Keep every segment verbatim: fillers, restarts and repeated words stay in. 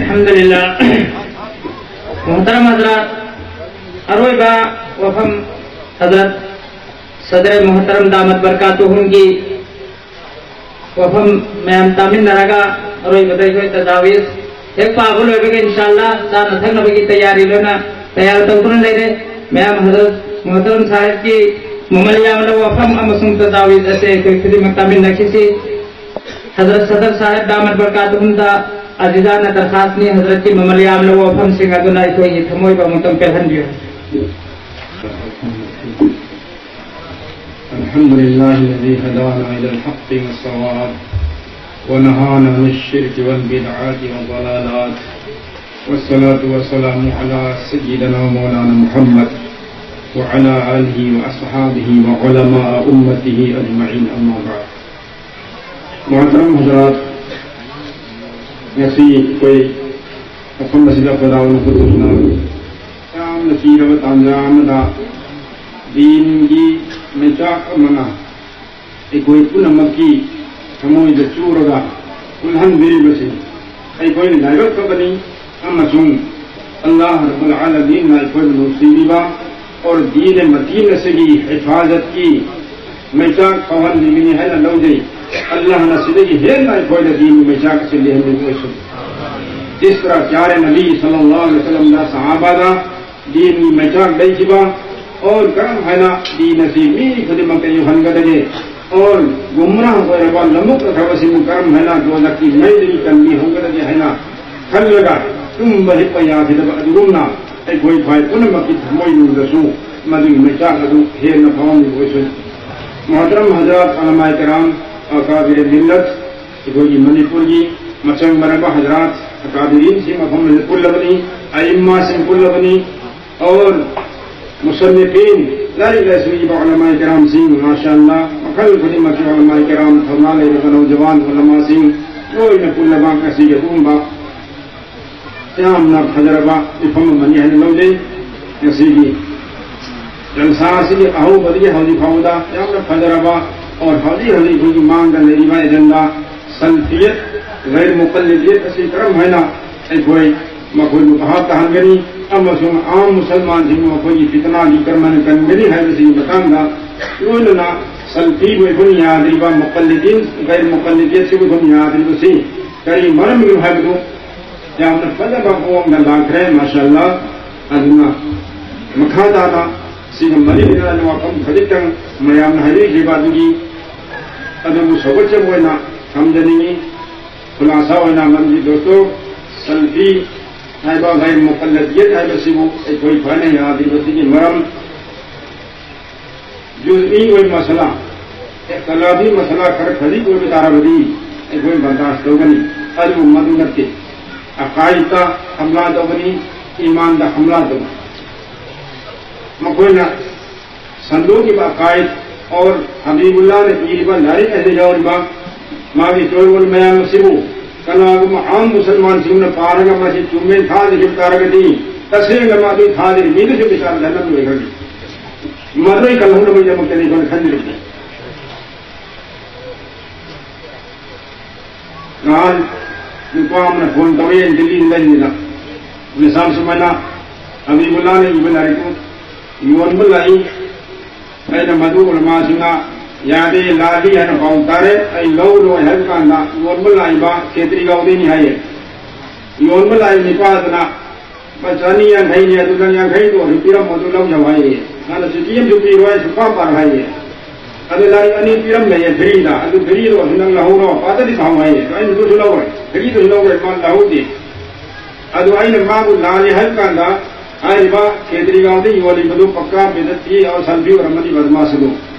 ꯑꯜꯍꯝꯗꯨꯂꯤꯜꯂꯥ꯫ ꯃꯨꯍꯇꯔꯝ ꯍꯖꯔꯥꯠ, ꯑꯔꯣꯏꯕ ꯋꯥꯐꯝ ꯍꯖꯔꯠ ꯁꯗꯔ ꯃꯨꯍꯇꯔꯝ ꯗꯥꯃꯠ ꯕꯔꯀꯥꯇꯨꯍꯨꯝꯒꯤ ꯋꯥꯐꯝ ꯃꯌꯥꯝ ꯇꯥꯃꯤꯟꯅꯔꯒ ꯑꯔꯣꯏꯕꯗ ꯑꯩꯈꯣꯏ ꯇꯖꯥꯋꯤꯁ ꯍꯦꯛ ꯄꯥꯕ ꯂꯣꯏꯕꯒ ꯏꯟꯁꯥꯜꯂꯥ ꯆꯥꯅ ꯊꯛꯅꯕꯒꯤ ꯇꯌꯥꯔꯤ ꯂꯣꯏꯅ ꯇꯌꯥꯔ ꯇꯧꯗꯨꯅ ꯂꯩꯔꯦ꯫ ꯃꯌꯥꯝ ꯍꯖꯔꯠ ꯃꯨꯍꯇꯔꯝ ꯁꯥꯍꯦꯕꯀꯤ ꯃꯃꯜ ꯌꯥꯝꯂꯕ ꯋꯥꯐꯝ ꯑꯃꯁꯨꯡ ꯇꯖꯥꯋꯤꯁ ꯑꯁꯦ ꯑꯩꯈꯣꯏ ꯈꯨꯗꯤꯡꯃꯛ ꯇꯥꯃꯤꯟꯅꯈꯤꯁꯤ꯫ ꯍꯖꯔꯠ ꯁꯗꯔ ꯁꯥꯍꯦꯕ ꯗꯥꯃꯠ ꯕꯔꯀꯥꯇꯨꯍꯨꯝꯗ ꯑꯖꯤꯖꯥꯅ ꯗꯔꯈꯥꯁꯅꯤ, ꯍꯖꯔꯠꯀꯤ ꯃꯃꯜ ꯌꯥꯝꯂꯕ ꯋꯥꯐꯝꯁꯤꯡ ꯑꯗꯨꯅ ꯑꯩꯈꯣꯏꯒꯤ ꯊꯃꯣꯏꯕꯨ ꯑꯃꯨꯛꯇꯪ ꯄꯦꯜꯍꯟꯕꯤꯌꯨ꯫ الحمد لله الذي هدانا إلى الحق والصواب ونهانا عن الشرك والبدعات والضلالات، والصلاة والسلام على سيدنا ومولانا محمد وعلى آله وأصحابه وعلماء أمته أجمعين، أما بعد. ꯃꯨꯍꯇꯔꯝ ꯍꯖꯔꯥꯠ, ꯉꯁꯤ ꯑꯩꯈꯣꯏ ꯃꯐꯝ ꯑꯁꯤꯗ ꯈꯨꯗꯥꯎꯅ ꯄꯨꯊꯣꯛꯅ ꯌꯥꯝꯅ ꯆꯤꯔꯕ ꯇꯥꯟꯖꯥ ꯑꯃꯗ ꯗꯤꯟꯒꯤ ꯃꯩꯆꯥꯛ ꯑꯃꯅ ꯑꯩꯈꯣꯏ ꯄꯨꯝꯅꯃꯛꯀꯤ ꯊꯃꯣꯏꯗ ꯆꯨꯔꯒ ꯎꯠꯍꯟꯕꯤꯔꯤꯕꯁꯤ ꯑꯩꯈꯣꯏꯅ ꯂꯥꯏꯕꯛ ꯐꯕꯅꯤ꯫ ꯑꯃꯁꯨꯡ ꯑꯜꯂꯥꯍ ꯔꯕꯨꯜ ꯑꯥꯂꯃꯤꯟꯅ ꯑꯩꯈꯣꯏꯕꯨ ꯅꯨꯡꯁꯤꯕꯤꯕ ꯑꯣꯔ ꯗꯤꯟ ꯃꯇꯤꯟ ꯑꯁꯤꯒꯤ ꯍꯤꯐꯥꯖꯠꯀꯤ ꯃꯩꯆꯥꯛ ꯐꯥꯎꯍꯟꯕꯤꯒꯅꯤ ꯍꯥꯏꯅ ꯂꯧꯖꯩ꯫ ꯑꯜꯂꯥꯍꯅ ꯁꯤꯗꯒꯤ ꯍꯦꯟꯅ ꯑꯩꯈꯣꯏꯗ ꯗꯤꯟꯒꯤ ꯃꯩꯆꯥꯛ ꯑꯁꯤ ꯂꯩꯍꯟꯕꯤꯕ ꯑꯣꯏꯁꯅꯨ꯫ ꯖꯤꯁ ꯇꯔꯍ ꯄ꯭ꯌꯥꯔꯦ ꯅꯕꯤ ꯁꯜꯂꯜꯂꯥꯍꯨ ꯑꯂꯩꯍꯤ ꯋꯁꯜꯂꯝꯗ ꯁꯍꯥꯕꯥꯗ ꯗꯤꯟꯒꯤ ꯃꯩꯆꯥꯛ ꯂꯩꯈꯤꯕ ꯑꯣꯔ ꯀꯔꯝ ꯍꯥꯏꯅ ꯗꯤꯟ ꯑꯁꯤ ꯃꯤ ꯈꯨꯗꯤꯡꯃꯛꯇ ꯌꯧꯍꯟꯒꯗꯒꯦ ꯑꯣꯔ ꯒꯨꯝꯔꯥꯍ ꯑꯣꯏꯔꯕ ꯂꯝꯃꯨꯛ ꯑꯐꯕꯁꯤꯡꯕꯨ ꯀꯔꯝ ꯍꯥꯏꯅ ꯗꯣꯖꯈꯀꯤ ꯃꯩꯗꯒꯤ ꯀꯟꯕꯤꯍꯧꯒꯗꯒꯦ ꯍꯥꯏꯅ ꯈꯜꯂꯒ ꯇꯨꯝꯕ ꯍꯤꯞꯄ ꯌꯥꯈꯤꯗꯕ ꯑꯗꯨꯒꯨꯝꯅ ꯑꯩꯈꯣꯏ ꯐꯥꯏ ꯄꯨꯝꯅꯃꯛꯀꯤ ꯊꯃꯣꯏꯅꯨꯡꯗꯁꯨ ꯃꯗꯨꯒꯤ ꯃꯩꯆꯥꯛ ꯑꯗꯨ ꯍꯦꯟꯅ ꯐꯥꯎꯍꯟꯕꯤꯕ ꯑꯣꯏꯁꯅꯨ꯫ ꯃꯣꯍꯇꯔꯝ ꯍꯖꯔꯥꯠ, ꯑꯂꯃꯥꯏ ꯀꯔꯥꯝ, ꯑꯀꯥꯕꯤꯔ ꯃꯤꯜꯂꯠ, ꯑꯩꯈꯣꯏꯒꯤ ꯃꯅꯤꯄꯨꯔꯒꯤ ꯃꯆꯪ ꯃꯔꯕ ꯍꯖꯔꯥꯠ, ꯑꯀꯥꯕꯤꯔꯤꯟꯁꯤꯡ ꯃꯐꯝ ꯑꯁꯤꯗ ꯄꯨꯜꯂꯕꯅꯤ, ꯑꯏꯝꯃꯥꯁꯤꯡ ꯄꯨꯜꯂꯕꯅꯤ, ꯑꯣꯔ ꯃꯨꯁꯟꯅꯤꯐꯤꯟ, ꯂꯥꯏꯔꯤꯛ ꯂꯥꯏꯁꯨ ꯏꯕ ꯎꯂꯃꯥꯏ ꯀꯔꯥꯝꯁꯤꯡ, ꯃꯥꯁꯥ ꯑꯜꯂꯥ, ꯃꯈꯜ ꯈꯨꯗꯤꯡꯃꯛꯀꯤ ꯎꯂꯃꯥꯏ ꯀꯔꯥꯝ, ꯊꯧꯅꯥ ꯂꯩꯔꯕ ꯅꯧꯖꯋꯥꯟ ꯎꯂꯃꯥꯁꯤꯡ ꯂꯣꯏꯅ ꯄꯨꯜꯂꯕ ꯉꯁꯤꯒꯤ ꯑꯗꯨꯒꯨꯝꯕ ꯌꯥꯝꯅ ꯐꯖꯔꯕ ꯃꯤꯐꯝ ꯑꯃꯅꯤ ꯍꯥꯏꯅ ꯂꯧꯖꯩ꯫ ꯉꯁꯤꯒꯤ ꯖꯜꯁꯥ ꯑꯁꯤꯒꯤ ꯑꯍꯧꯕꯗꯒꯤ ꯍꯧꯖꯤꯛ ꯐꯥꯎꯕꯗ ꯌꯥꯝꯅ ꯐꯖꯔꯕ ꯑꯣꯔ ꯍꯧꯖꯤꯛ ꯍꯧꯖꯤꯛ ꯑꯩꯈꯣꯏꯒꯤ ꯃꯥꯡꯗ ꯂꯩꯔꯤꯕ ꯑꯦꯖꯦꯟꯗꯥ ꯁꯜꯐꯤꯌꯠ, ꯒꯩꯔ ꯃꯨꯀꯜꯂꯤꯗꯤꯌꯠ ꯑꯁꯤ ꯀꯔꯝ ꯍꯥꯏꯅ ꯑꯩꯈꯣꯏ ꯃꯈꯣꯏꯕꯨ ꯚꯥꯞ ꯇꯥꯍꯟꯒꯅꯤ ꯑꯃꯁꯨꯡ ꯑꯥꯝ ꯃꯨꯁꯜꯃꯥꯟꯁꯤꯡꯕꯨ ꯃꯈꯣꯏꯒꯤ ꯐꯤꯇꯅꯥꯒꯤ ꯀꯔꯝꯅ ꯀꯟꯒꯅꯤ ꯍꯥꯏꯕꯁꯤꯒꯤ ꯃꯇꯥꯡꯗ, ꯂꯣꯏꯅꯅ ꯁꯜꯐꯤꯕꯨ ꯑꯩꯈꯣꯏꯅ ꯌꯥꯗ꯭ꯔꯤꯕ, ꯃꯨꯀꯜꯂꯤꯗꯤꯟ, ꯒꯩꯔ ꯃꯨꯀꯜꯂꯤꯗꯤꯌꯠꯁꯤꯕꯨ ꯑꯩꯈꯣꯏꯅ ꯌꯥꯗ꯭ꯔꯤꯕꯁꯤ ꯀꯔꯤ ꯃꯔꯝꯒꯤꯅꯣ ꯍꯥꯏꯕꯗꯨ ꯌꯥꯝꯅ ꯐꯖꯕ ꯃꯑꯣꯡꯗ ꯂꯥꯛꯈ꯭ꯔꯦ, ꯃꯥꯁꯥ ꯑꯜꯂꯥ꯫ ꯑꯗꯨꯅ ꯃꯈꯥ ꯇꯥꯅ ꯁꯤꯒ ꯃꯔꯤ ꯂꯩꯅꯅ ꯋꯥꯐꯝ ꯈꯖꯤꯛꯇꯪ ꯃꯌꯥꯝꯅ ꯍꯥꯏꯕꯤꯈꯤꯕ ꯑꯗꯨꯒꯤ, ꯑꯗꯨꯕꯨ ꯁꯧꯒꯠꯆꯕ ꯑꯣꯏꯅ ꯊꯝꯖꯅꯤꯡꯏ꯫ ꯈꯨꯂꯥꯁꯥ ꯑꯣꯏꯅ ꯃꯗꯨꯒꯤ ꯗꯣꯁꯇꯣ, ꯁꯜꯐꯤ ꯍꯥꯏꯕ ꯒꯩꯔ ꯃꯨꯀꯜꯂꯗꯤꯌꯠ ꯍꯥꯏꯕꯁꯤꯕꯨ ꯑꯩꯈꯣꯏ ꯐꯅ ꯌꯥꯗ꯭ꯔꯤꯕꯁꯤꯒꯤ ꯃꯔꯝ, ꯖꯨꯖꯏ ꯑꯣꯏ ꯃꯁꯂꯥ, ꯏꯈꯇꯤꯂꯥꯐꯤ ꯃꯁꯂꯥ ꯈꯔ ꯈꯖꯤꯛ ꯑꯣꯏꯕ ꯇꯥꯔꯕꯗꯤ ꯑꯩꯈꯣꯏ ꯕꯔꯗꯥꯁ ꯇꯧꯒꯅꯤ꯫ ꯑꯗꯨꯕꯨ ꯃꯗꯨ ꯅꯠꯇꯦ꯫ ꯑꯀꯥꯏꯗꯇ ꯍꯝꯂꯥ ꯇꯧꯒꯅꯤ, ꯏꯃꯥꯟꯗ ꯍꯝꯂꯥ ꯇꯧꯒꯅꯤ꯫ ꯃꯈꯣꯏꯅ ꯁꯟꯗꯣꯛꯈꯤꯕ ꯑꯀꯥꯏꯗ ꯑꯣꯔ ꯍꯕꯤꯕꯨꯜꯂꯥꯅ ꯏꯔꯤꯕ ꯂꯥꯏꯔꯤꯛ ꯑꯁꯤꯗ ꯌꯥꯎꯔꯤꯕ ꯃꯥꯒꯤ ꯆꯣꯏꯔꯣꯜ ꯃꯌꯥꯝ ꯑꯁꯤꯕꯨ ꯀꯅꯥꯒꯨꯝꯕ ꯑꯥꯝ ꯃꯨꯁꯜꯃꯥꯟꯁꯤꯡꯅ ꯄꯥꯔꯒ ꯃꯁꯤ ꯆꯨꯝꯃꯦ ꯊꯥꯖꯈꯤꯕ ꯇꯥꯔꯒꯗꯤ, ꯇꯁꯦꯡꯅ ꯃꯗꯨ ꯊꯥꯖꯔꯤ ꯃꯤꯗꯨꯁꯨ ꯕꯤꯆꯥꯔ ꯙꯔꯅ ꯂꯣꯏꯈ꯭ꯔꯅꯤ꯫ ꯃꯗꯨ ꯀꯜꯍꯧꯅꯕꯒꯤꯗꯃꯛꯇꯅꯤ ꯑꯩꯈꯣꯏꯅ ꯈꯟꯖꯔꯤꯕꯁꯦ꯫ ꯅꯍꯥꯟ ꯅꯨꯄꯥ ꯑꯃꯅ ꯐꯣꯟ ꯇꯧꯔꯛꯑꯦ, ꯗꯤꯜꯂꯤꯗ ꯂꯩꯔꯤꯉꯩꯗ, "ꯃꯦꯁꯥꯝ ꯁꯨꯃꯥꯏꯅ ꯍꯕꯤꯕꯨꯜꯂꯥꯅ ꯏꯕ ꯂꯥꯏꯔꯤꯛꯇꯨ ꯌꯣꯟꯕ ꯂꯥꯛꯏ꯫ ꯑꯩꯅ ꯃꯗꯨ ꯎꯂꯃꯥꯁꯤꯡꯅ ꯌꯥꯗꯦ, ꯂꯥꯜꯂꯤ ꯍꯥꯏꯅ ꯄꯥꯎ ꯇꯥꯔꯦ꯫ ꯑꯩ ꯂꯧꯔꯣꯏ ꯍꯥꯏꯕ ꯀꯥꯟꯗ ꯌꯣꯟꯕ ꯂꯥꯛꯏꯕ ꯈꯦꯇ꯭ꯔꯤ ꯒꯥꯎꯗꯩꯅꯤ ꯍꯥꯏꯌꯦ꯫ ꯌꯣꯟꯕ ꯂꯥꯛꯏ ꯅꯤꯄꯥꯗꯨꯅ ꯂꯨꯄꯥ ꯆꯅꯤ ꯌꯥꯡꯈꯩꯅꯤ, ꯑꯗꯨ ꯅꯪ ꯌꯥꯡꯈꯩꯗꯣ ꯑꯗꯨ ꯄꯤꯔꯝꯃꯣ, ꯑꯗꯨ ꯂꯧꯖꯧ" ꯍꯥꯏꯌꯦ꯫ ꯃꯥꯅ ꯆꯤꯊꯤ ꯑꯃꯁꯨ ꯄꯤꯔꯣꯏ, ꯁꯨꯡꯄꯥ ꯄꯥꯔꯣꯏ ꯍꯥꯏꯌꯦ꯫ ꯑꯗꯨ ꯂꯥꯏꯔꯤꯛ ꯑꯅꯤ ꯄꯤꯔꯝꯃꯦꯌꯦ ꯐ꯭ꯔꯤꯗ, "ꯑꯗꯨ ꯐ꯭ꯔꯤꯗꯣ ꯑꯗꯨ ꯅꯪ ꯂꯧꯍꯧꯔꯣ, ꯄꯥꯗꯗꯤ ꯊꯝꯃꯣ" ꯍꯥꯏꯌꯦ꯫ ꯑꯗꯨ ꯑꯩꯅ ꯑꯗꯨꯁꯨ ꯂꯧꯔꯣꯏ, ꯐ꯭ꯔꯤꯗꯨꯁꯨ ꯂꯧꯔꯣꯏ, ꯃꯥ ꯂꯧꯍꯧꯗꯦ꯫ ꯑꯗꯨ ꯑꯩꯅ ꯃꯥꯕꯨ ꯂꯥꯜꯂꯤ ꯍꯥꯏꯕ ꯀꯥꯟꯗ, ꯍꯥꯏꯔꯤꯕ ꯈꯦꯇ꯭ꯔꯤ ꯒꯥꯎꯗ ꯌꯣꯜꯂꯤꯕꯗꯨ ꯄꯛꯀꯥ ꯕꯦꯗꯠꯇꯤ ꯑꯣꯔ ꯁꯜꯐꯤ ꯑꯣꯏꯔꯝꯃꯅꯤ, ꯕꯗꯃꯥꯁ ꯑꯗꯨ꯫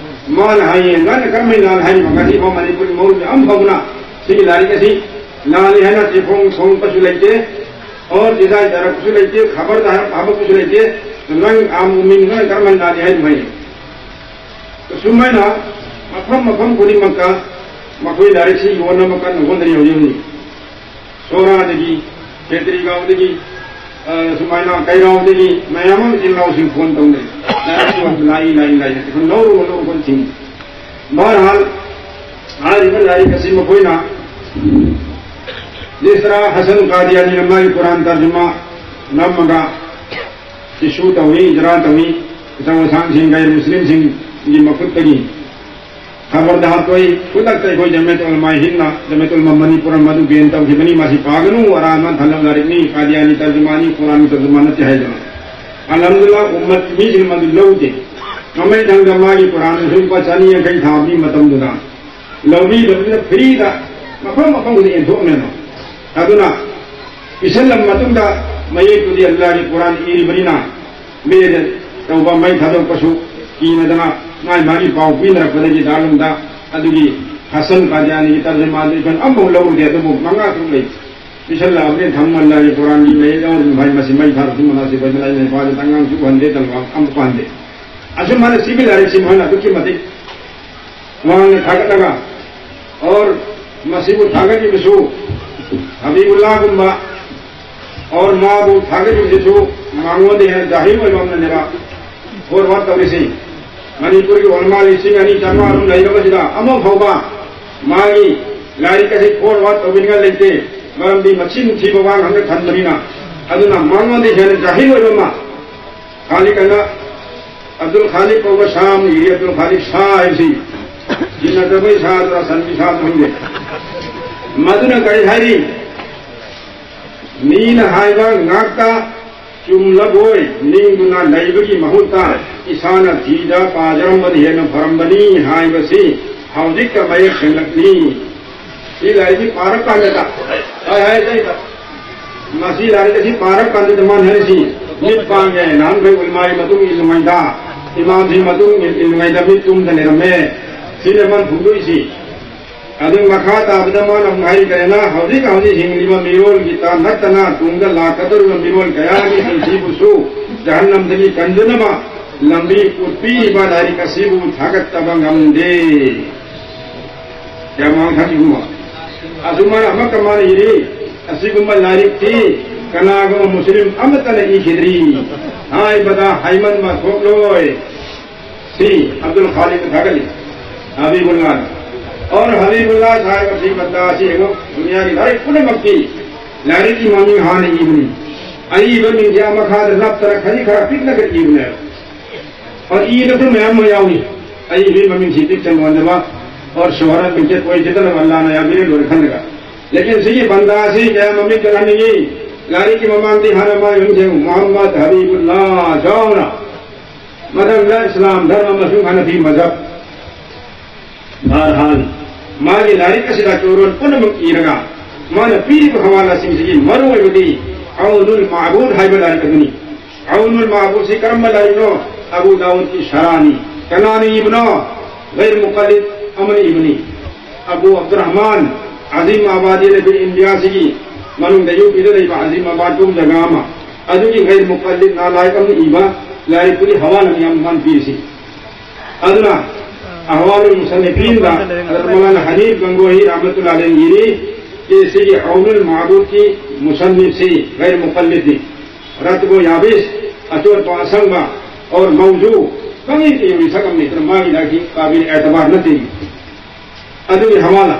ꯃꯥꯅ ꯍꯥꯏꯌꯦ, "ꯅꯪꯅ ꯀꯔꯝꯍꯥꯏꯅ ꯂꯥꯜꯂꯤ ꯍꯥꯏꯔꯤꯕ? ꯉꯁꯤ ꯐꯥꯎ ꯃꯅꯤꯄꯨꯔꯒꯤ ꯃꯔꯨꯞ ꯑꯃ ꯐꯥꯎꯕꯅ ꯁꯤꯒꯤ ꯂꯥꯏꯔꯤꯛ ꯑꯁꯤ ꯂꯥꯜꯂꯤ ꯍꯥꯏꯅ ꯆꯦꯐꯣꯡ ꯁꯣꯡꯕꯁꯨ ꯂꯩꯇꯦ, ꯑꯣꯔ ꯗꯤꯖꯥꯏꯟ ꯇꯥꯔꯛꯄꯁꯨ ꯂꯩꯇꯦ, ꯈꯕꯔꯗ ꯍꯥꯏꯔꯛ-, ꯍꯥꯞꯄꯛꯄꯁꯨ ꯂꯩꯇꯦ꯫ ꯅꯪ ꯑꯥꯝ ꯎꯃꯤꯟ ꯅꯪꯅ ꯀꯔꯝꯍꯥꯏꯅ ꯂꯥꯜꯂꯤ ꯍꯥꯏꯔꯤꯕ?" ꯍꯥꯏꯌꯦ꯫ ꯑꯁꯨꯃꯥꯏꯅ ꯃꯐꯝ ꯃꯐꯝ ꯈꯨꯗꯤꯡꯃꯛꯇ ꯃꯈꯣꯏ ꯂꯥꯏꯔꯤꯛꯁꯤ ꯌꯣꯟꯅꯕ ꯀꯟꯅ ꯍꯣꯠꯅꯔꯤ ꯍꯧꯖꯤꯛ ꯍꯧꯖꯤꯛ꯫ ꯁꯣꯔꯥꯗꯒꯤ, ꯈꯦꯇ꯭ꯔꯤꯒꯥꯎꯗꯒꯤ, ꯑ, ꯁꯨꯃꯥꯏꯅ ꯀꯩꯔꯥꯎꯗꯒꯤ ꯃꯌꯥꯝ ꯑꯃ ꯏꯆꯤꯜ ꯏꯅꯥꯎꯁꯤꯡ ꯐꯣꯟ ꯇꯧꯅꯩ꯫ ꯂꯥꯏꯔꯤꯛ ꯌꯣꯟꯕ ꯂꯥꯛꯏ, ꯂꯥꯛꯏ, ꯂꯥꯛꯏ꯫ ꯑꯩꯈꯣꯏ ꯂꯧꯔꯨ, ꯂꯧꯔꯨ, ꯑꯩꯈꯣꯏ ꯊꯤꯡꯉꯤ꯫ ꯕꯍꯔꯍꯥꯜ, ꯍꯥꯏꯔꯤꯕ ꯂꯥꯏꯔꯤꯛ ꯑꯁꯤ ꯃꯈꯣꯏꯅ ꯃꯤꯁ꯭ꯔꯥ ꯍꯁꯟ ꯀꯥꯗꯤꯌꯥꯅꯤꯅ ꯃꯥꯒꯤ ꯀꯨꯔꯥꯟ ꯇꯔꯖꯨꯃꯥ ꯅꯝꯃꯒ ꯏꯁꯨ ꯇꯧꯏ, ꯏꯖꯔꯥ ꯇꯧꯏ꯫ ꯑꯆꯧ ꯑꯁꯥꯡꯁꯤꯡ, ꯒꯩꯔ ꯃꯨꯁꯂꯤꯝꯁꯤꯡꯒꯤ ꯃꯈꯨꯠꯇꯒꯤ ꯈꯕꯔꯗ ꯍꯥꯞꯇꯣꯛꯏ꯫ ꯈꯨꯗꯛꯇ ꯑꯩꯈꯣꯏ ꯖꯃꯤꯌꯠ ꯎꯂꯃꯥ ꯍꯤꯟꯗꯅ, ꯖꯃꯤꯌꯠ ꯎꯂꯃꯥ ꯃꯅꯤꯄꯨꯔ ꯃꯗꯨ ꯕꯦꯟ ꯇꯧꯈꯤꯕꯅꯤ꯫ ꯃꯁꯤ ꯄꯥꯒꯅꯨ, ꯑꯔꯥꯟꯕ ꯊꯜꯂꯕ ꯂꯥꯏꯔꯤꯛꯅꯤ, ꯀꯥꯗꯤꯌꯥꯅꯤ ꯇꯔꯖꯨꯃꯥꯅꯤ, ꯀꯨꯔꯥꯟꯒꯤ ꯇꯔꯖꯨꯃꯥ ꯅꯠꯇꯦ ꯍꯥꯏꯗꯅ꯫ ꯑꯜꯍꯝꯗꯨꯂꯤꯜꯂꯥꯍ, ꯎꯝꯃꯠꯀꯤ ꯃꯤꯁꯤꯡꯅ ꯃꯗꯨ ꯂꯧꯗꯦ꯫ ꯃꯃꯩ ꯊꯪꯗ ꯃꯥꯒꯤ ꯀꯨꯔꯥꯟ ꯑꯁꯤ ꯂꯨꯄꯥ ꯆꯅꯤ ꯌꯥꯡꯈꯩ ꯊꯥꯕꯒꯤ ꯃꯇꯝꯗꯨꯗ ꯂꯧꯕꯤꯗꯕꯅꯤꯅ ꯐ꯭ꯔꯤꯗ ꯃꯐꯝ ꯃꯐꯝꯗ ꯌꯦꯟꯊꯣꯛꯅꯦꯕ꯫ ꯑꯗꯨꯅ ꯄꯤꯁꯜꯂꯕ ꯃꯇꯨꯡꯗ ꯃꯌꯦꯛꯇꯨꯗꯤ ꯑꯜꯂꯥꯍꯒꯤ ꯀꯨꯔꯥꯟ ꯏꯔꯤꯕꯅꯤꯅ ꯃꯤꯅ ꯇꯧꯕ ꯃꯩ ꯊꯥꯗꯣꯛꯄꯁꯨ ꯀꯤꯅꯗꯅ ꯃꯥꯒꯤ ꯃꯥꯒꯤ ꯄꯥꯎ ꯄꯤꯅꯔꯛꯄꯗꯒꯤ ꯗꯥꯔꯨꯟꯗ ꯑꯗꯨꯒꯤ ꯍꯁꯟ ꯀꯥꯗꯤꯌꯥꯅꯤꯒꯤ ꯇꯔꯖꯨꯃꯥꯗꯨ ꯑꯩꯈꯣꯏꯅ ꯑꯃꯐꯥꯎ ꯂꯧꯔꯨꯗꯦ꯫ ꯑꯗꯨꯕꯨ ꯃꯉꯥ ꯇꯔꯨꯛ ꯂꯩ꯫ ꯄꯤꯁꯜꯂꯛꯑꯕꯅꯤ, ꯊꯝꯃꯜꯂꯒꯤ ꯀꯨꯔꯥꯟꯒꯤ ꯃꯌꯦꯛ ꯌꯥꯎꯔꯤꯕ ꯃꯍꯩ ꯃꯁꯤ ꯃꯩ ꯊꯥꯔꯛꯄ ꯃꯅꯥꯁꯤ ꯑꯩꯈꯣꯏ ꯃꯅꯥꯏ ꯃꯄꯥꯗ ꯑꯉꯥꯡꯁꯨ ꯎꯍꯟꯗꯦ, ꯇꯜꯋꯥ ꯑꯃ ꯄꯥꯟꯗꯦ꯫ ꯑꯁꯨꯝ ꯍꯥꯏꯅ ꯁꯤꯒꯤ ꯂꯥꯏꯔꯤꯛꯁꯤ ꯃꯈꯣꯏꯅ ꯑꯗꯨꯛꯀꯤ ꯃꯇꯤꯛ ꯋꯥꯡꯅ ꯊꯥꯒꯠꯂꯒ ꯑꯣꯔ ꯃꯁꯤꯕꯨ ꯊꯥꯒꯠꯂꯤꯕꯁꯨ ꯍꯕꯤꯕꯨꯜꯂꯥꯒꯨꯝꯕ ꯑꯣꯔ ꯃꯥꯕꯨ ꯊꯥꯒꯠꯂꯤꯕꯁꯤꯁꯨ ꯃꯉꯣꯟꯗ ꯍꯦꯟꯅ ꯖꯥꯍꯤꯜ ꯑꯣꯏꯕ ꯑꯃꯅꯅꯦꯕ ꯐꯣꯔꯋꯥꯔꯗ ꯇꯧꯔꯤꯁꯤ꯫ ꯃꯅꯤꯄꯨꯔꯒꯤ ꯎꯂꯃꯥ ꯂꯤꯁꯤꯡ ꯑꯅꯤ ꯆꯥꯝꯃꯉꯥ ꯑꯗꯨꯝ ꯂꯩꯔꯕꯁꯤꯗ ꯑꯃ ꯐꯥꯎꯕ ꯃꯥꯒꯤ ꯂꯥꯏꯔꯤꯛ ꯑꯁꯤ ꯐꯣꯔꯋꯥꯔꯗ ꯇꯧꯕꯤꯅꯤꯡꯉꯥꯏ ꯂꯩꯇꯦ꯫ ꯃꯔꯝꯗꯤ ꯃꯆꯤꯟ ꯊꯤꯕ ꯋꯥ ꯉꯥꯛꯇ ꯊꯟꯕꯅꯤꯅ꯫ ꯑꯗꯨꯅ ꯃꯉꯣꯟꯗ ꯍꯦꯟꯅ ꯖꯥꯍꯤꯜ ꯑꯣꯏꯕ ꯑꯃ ꯈꯥꯂꯤꯛ ꯑꯅ ꯑꯕꯗꯨꯜ ꯈꯥꯂꯤꯛ ꯀꯧꯕ ꯁꯥ ꯑꯃ ꯏꯔꯤ꯫ ꯑꯕꯗꯨꯜ ꯈꯥꯂꯤꯛ ꯁꯥ ꯍꯥꯏꯕꯁꯤ ꯁꯤꯟꯅꯗꯕꯩ ꯁꯥꯗꯨꯔ ꯁꯟꯒꯤ ꯁꯥ ꯈꯪꯗꯦ꯫ ꯃꯗꯨꯅ ꯀꯔꯤ ꯍꯥꯏꯔꯤ? ꯃꯤꯅ ꯍꯥꯏꯕ ꯉꯥꯛꯇ ꯆꯨꯝꯂꯕꯣꯏ ꯅꯤꯡꯗꯨꯅ ꯂꯩꯕꯒꯤ ꯃꯍꯨꯠꯇ ꯏꯁꯥꯅ ꯊꯤꯗ ꯄꯥꯖꯔꯝꯕꯅ ꯍꯦꯟꯅ ꯐꯔꯝꯕꯅꯤ ꯍꯥꯏꯕꯁꯤ ꯍꯧꯖꯤꯛꯇ ꯃꯌꯦꯛ ꯁꯦꯡꯂꯛꯂꯤ꯫ ꯁꯤ ꯂꯥꯏꯔꯤꯛꯁꯤ ꯄꯥꯔꯀꯥꯟꯗ ꯍꯥꯏ ꯍꯥꯏ ꯃꯁꯤ ꯂꯥꯏꯔꯤꯛ ꯑꯁꯤ ꯄꯥꯔꯀꯥꯟꯗ ꯃꯥꯅ ꯍꯥꯏꯔꯤꯁꯤ ꯃꯤꯠ ꯄꯥꯡꯉꯦ꯫ ꯅꯍꯥꯟꯈꯩ ꯎꯂꯃꯥꯒꯤ ꯃꯇꯨꯡ ꯏꯜꯂꯤꯉꯩꯗ, ꯏꯃꯥꯝꯁꯤꯡ ꯃꯇꯨꯡ ꯏꯜꯂꯤꯉꯩꯗ ꯃꯤꯠ ꯇꯨꯝꯗ ꯂꯩꯔꯝꯃꯦ꯫ ꯁꯤꯅ ꯃꯥꯅ ꯐꯣꯡꯗꯣꯛꯏꯁꯤ꯫ ꯑꯗꯨ ꯃꯈꯥ ꯇꯥꯕꯗ ꯃꯥꯅ ꯑꯃꯨꯛ ꯍꯥꯏꯔꯤ ꯀꯔꯤꯅ, ꯍꯧꯖꯤꯛ ꯍꯧꯖꯤꯛ ꯍꯤꯡꯂꯤꯕ ꯃꯤꯔꯣꯜꯒꯤꯇ ꯅꯠꯇꯅ ꯇꯨꯡꯗ ꯂꯥꯛꯀꯗꯧꯔꯤꯕ ꯃꯤꯔꯣꯜ ꯀꯌꯥꯒꯤ ꯄꯨꯟꯁꯤꯕꯨꯁꯨ ꯖꯍꯟꯅꯝꯗꯒꯤ ꯀꯟꯖꯅꯕ ꯂꯝꯕꯤ ꯎꯠꯄꯤꯔꯤꯕ ꯂꯥꯏꯔꯤꯛ ꯑꯁꯤꯕꯨ ꯊꯥꯒꯠꯇꯕ ꯉꯝꯗꯦ꯫ ꯀꯌꯥꯝ ꯋꯥꯡꯈꯠꯂꯤꯒꯨꯝꯕ꯫ ꯑꯁꯨꯃꯥꯏꯅ ꯑꯃꯠꯇ ꯃꯥꯅ ꯏꯔꯤ, ꯑꯁꯤꯒꯨꯝꯕ ꯂꯥꯏꯔꯤꯛꯇꯤ ꯀꯅꯥꯒꯨꯝꯕ ꯃꯨꯁꯂꯤꯝ ꯑꯃꯠꯇꯅ ꯏꯈꯤꯗ꯭ꯔꯤ ꯍꯥꯏꯕꯗ ꯍꯥꯏꯃꯟꯕ ꯊꯣꯛꯂꯣꯏ꯫ ꯁꯤ ꯑꯕꯗꯨꯜ ꯈꯥꯂꯤꯛꯅ ꯊꯥꯒꯠꯂꯤ, ꯍꯕꯤꯕꯨꯜꯂꯥꯅ꯫ ꯑꯣꯔ ꯍꯕꯤꯕꯨꯜꯂꯥ ꯁꯥꯍꯦꯕ ꯁꯤ ꯕꯟꯗꯥ ꯑꯁꯤ ꯌꯦꯡꯉꯨ, ꯗꯨꯅꯤꯌꯥꯒꯤ ꯂꯥꯏꯔꯤꯛ ꯄꯨꯝꯅꯃꯛꯀꯤ ꯂꯥꯏꯔꯤꯛꯀꯤ ꯃꯃꯤꯡ ꯍꯥꯟꯅ ꯏꯕꯅꯤ꯫ ꯑꯏꯕ ꯃꯤꯡꯁꯦ ꯑꯃꯈꯥꯗ ꯅꯞꯇꯅ ꯈꯖꯤꯛ ꯈꯔ ꯄꯤꯛꯅꯒ ꯏꯕꯅꯦꯕ꯫ ꯑꯣꯔ ꯏꯕꯁꯨ ꯃꯌꯥꯝ ꯑꯃ ꯌꯥꯎꯏ꯫ ꯑꯏꯕꯒꯤ ꯃꯃꯤꯡꯁꯤ ꯄꯤꯛ ꯆꯟ ꯑꯣꯟꯗꯕ ꯑꯣꯔ ꯁꯣꯍꯔꯠ ꯃꯤꯡꯆꯠ ꯑꯣꯏꯖꯗꯅꯕ ꯑꯜꯂꯥꯅ ꯌꯥꯕꯤꯔꯦ ꯂꯣꯏꯔꯦ ꯈꯜꯂꯒ꯫ ꯂꯦꯀꯤꯟ ꯁꯤꯒꯤ ꯕꯟꯗꯥ ꯑꯁꯤ ꯀꯌꯥ ꯃꯃꯤꯡ ꯆꯜꯍꯟꯅꯤꯡꯉꯤ? ꯂꯥꯏꯔꯤꯛꯀꯤ ꯃꯃꯥꯡꯗꯤ ꯍꯥꯟꯅ ꯃꯥꯒꯤ ꯃꯃꯤꯡꯁꯦ ꯃꯨꯍꯝꯃꯗ ꯍꯕꯤꯕꯨꯜꯂꯥ ꯆꯥꯎꯅ, ꯃꯊꯪꯗ ꯏꯁꯂꯥꯝ ꯙꯔꯃ ꯑꯃꯁꯨꯡ ꯍꯅꯐꯤ ꯃꯖꯍꯕ꯫ ꯕꯍꯔꯍꯥꯜ, ꯃꯥꯒꯤ ꯂꯥꯏꯔꯤꯛ ꯑꯁꯤꯗ ꯆꯣꯔꯣꯟ ꯄꯨꯝꯅꯃꯛ ꯏꯔꯒ ꯃꯥꯅ ꯄꯤꯔꯤꯕ ꯍꯋꯥꯂꯥꯁꯤꯡꯁꯤꯒꯤ ꯃꯔꯨꯑꯣꯏꯕꯗꯤ ꯑꯧꯅꯨꯜ ꯃꯥꯕꯨꯗ ꯍꯥꯏꯕ ꯂꯥꯏꯔꯤꯛ ꯑꯗꯨꯅꯤ꯫ ꯑꯧꯅꯨꯜ ꯃꯥꯕꯨꯗꯁꯤ ꯀꯔꯝꯕ ꯂꯥꯏꯔꯤꯛꯅꯣ? ꯑꯕꯨ ꯗꯥꯎꯗꯀꯤ ꯁꯔꯥꯅꯤ꯫ ꯀꯅꯥꯅ ꯏꯕꯅꯣ? ꯒꯩꯔ ꯃꯨꯀꯜꯂꯤꯗ ꯑꯃꯅ ꯏꯕꯅꯤ꯫ ꯑꯕꯨ ꯑꯕꯗꯨꯔꯔꯍꯃꯥꯟ ꯑꯖꯤꯝ ꯑꯕꯥꯗꯤ ꯂꯩꯕ ꯏꯟꯗꯤꯌꯥꯁꯤꯒꯤ ꯃꯅꯨꯡꯗ ꯌꯨ ꯄꯤꯗ ꯂꯩꯕ ꯑꯖꯤꯝ ꯑꯕꯥꯗ ꯀꯧꯕ ꯖꯒꯥ ꯑꯃ, ꯑꯗꯨꯒꯤ ꯒꯩꯔ ꯃꯨꯀꯜꯂꯤꯗ ꯅꯥꯂꯥꯌꯦꯛ ꯑꯃꯅ ꯏꯕ ꯂꯥꯏꯔꯤꯛꯄꯨꯗꯤ ꯍꯋꯥꯂꯥꯅꯤ ꯌꯥꯝ ꯃꯥꯟ ꯄꯤꯔꯤꯁꯤ꯫ ꯑꯗꯨꯅ ꯑꯍꯋꯥꯂꯨꯜ ꯃꯨꯁꯟꯅꯤꯐꯤꯟꯗ ꯍꯖꯔꯠ ꯃꯧꯂꯥꯅꯥ ꯍꯅꯤꯐ ꯒꯪꯒꯣꯍꯤ ꯔꯍꯃꯇꯨꯜꯂꯥꯍꯤ ꯑꯂꯩꯍꯤ ꯏꯔꯤ, ꯁꯤꯒꯤ ꯑꯧꯅꯨꯜ ꯃꯥꯕꯨꯗꯀꯤ ꯃꯨꯁꯟꯅꯤꯐꯁꯤ ꯒꯩꯔ ꯃꯨꯀꯜꯂꯤꯗꯅꯤ꯫ ꯔꯠꯕꯣ ꯌꯥꯕꯤꯁ, ꯑꯆꯣꯠꯄ ꯑꯁꯪꯕ, ꯑꯣꯔ ꯃꯧꯖꯨ, ꯈꯪꯏ ꯀꯩ ꯃꯤꯁꯛ ꯑꯃꯅꯤ, ꯑꯗꯨꯅ ꯃꯥꯒꯤ ꯂꯥꯏꯔꯤꯛꯁꯤ ꯀꯥꯕꯤꯜ ꯑꯦꯇꯕꯥꯔ ꯅꯠꯇꯦ꯫ ꯑꯗꯨꯒꯤ ꯍꯋꯥꯂꯥ꯫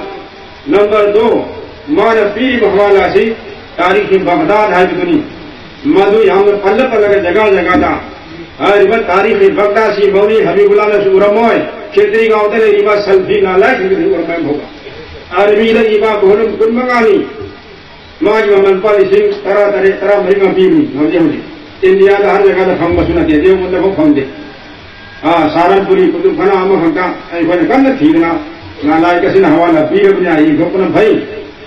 ꯅꯝꯕꯔ ꯗꯣ, ꯃꯥꯅ ꯄꯤꯔꯤꯕ ꯍꯋꯥꯂꯥ ꯑꯁꯤ ꯇꯥꯔꯤꯈ ꯕꯒꯗꯥꯗ ꯍꯥꯏꯕꯗꯨꯅꯤ꯫ ꯃꯗꯨ ꯌꯥꯝꯅ ꯄꯜꯂ ꯄꯜꯂꯒ ꯖꯒꯥ ꯖꯒꯥꯗ ꯍꯥꯏꯔꯤꯕ ꯇꯥꯔꯤꯈ ꯕꯒꯗꯥꯗꯁꯤ ꯃꯧꯂꯤ ꯍꯕꯤꯕꯨꯜꯂꯥꯅꯁꯨ ꯎꯔꯝꯃꯣꯏ, ꯈꯦꯇ꯭ꯔꯤꯒꯥꯎꯗ ꯂꯩꯔꯤꯕ ꯁꯜꯐꯤ ꯅꯥꯂꯥꯏꯁꯤꯡꯗꯨꯁꯨ ꯎꯔꯝꯃꯣꯏ ꯑꯃꯐꯥꯎꯕ꯫ ꯑꯔꯕꯤꯗ ꯏꯕ ꯚꯣꯂꯨꯝ ꯀꯨꯟꯃꯉꯥꯅꯤ꯫ ꯃꯥꯒꯤ ꯃꯃꯜ ꯂꯨꯄꯥ ꯂꯤꯁꯤꯡ ꯇꯔꯥ ꯇꯔꯦꯠ, ꯇꯔꯥ ꯃꯔꯤ ꯉꯥ ꯄꯤꯕꯅꯤ ꯍꯧꯖꯤꯛ ꯍꯧꯖꯤꯛ꯫ ꯏꯟꯗꯤꯌꯥꯗ ꯍꯥꯏꯔ ꯖꯒꯥꯗ ꯐꯪꯕꯁꯨ ꯅꯠꯇꯦ, ꯗꯦꯕꯨꯟꯗꯐꯥꯎ ꯐꯪꯗꯦ꯫ ꯑꯥ, ꯁꯥꯔꯟꯄꯨꯔꯤ ꯀꯨꯇꯨꯕꯈꯥꯅꯥ ꯑꯃꯈꯛꯇ ꯑꯩꯈꯣꯏꯅ ꯀꯟꯅ ꯊꯤꯗꯅ ꯅꯥꯂꯥꯏꯛ ꯑꯁꯤꯅ ꯍꯋꯥꯂꯥ ꯄꯤꯔꯕꯅꯤ ꯍꯥꯏ, ꯌꯦꯡꯊꯣꯛꯄꯅ ꯐꯩ꯫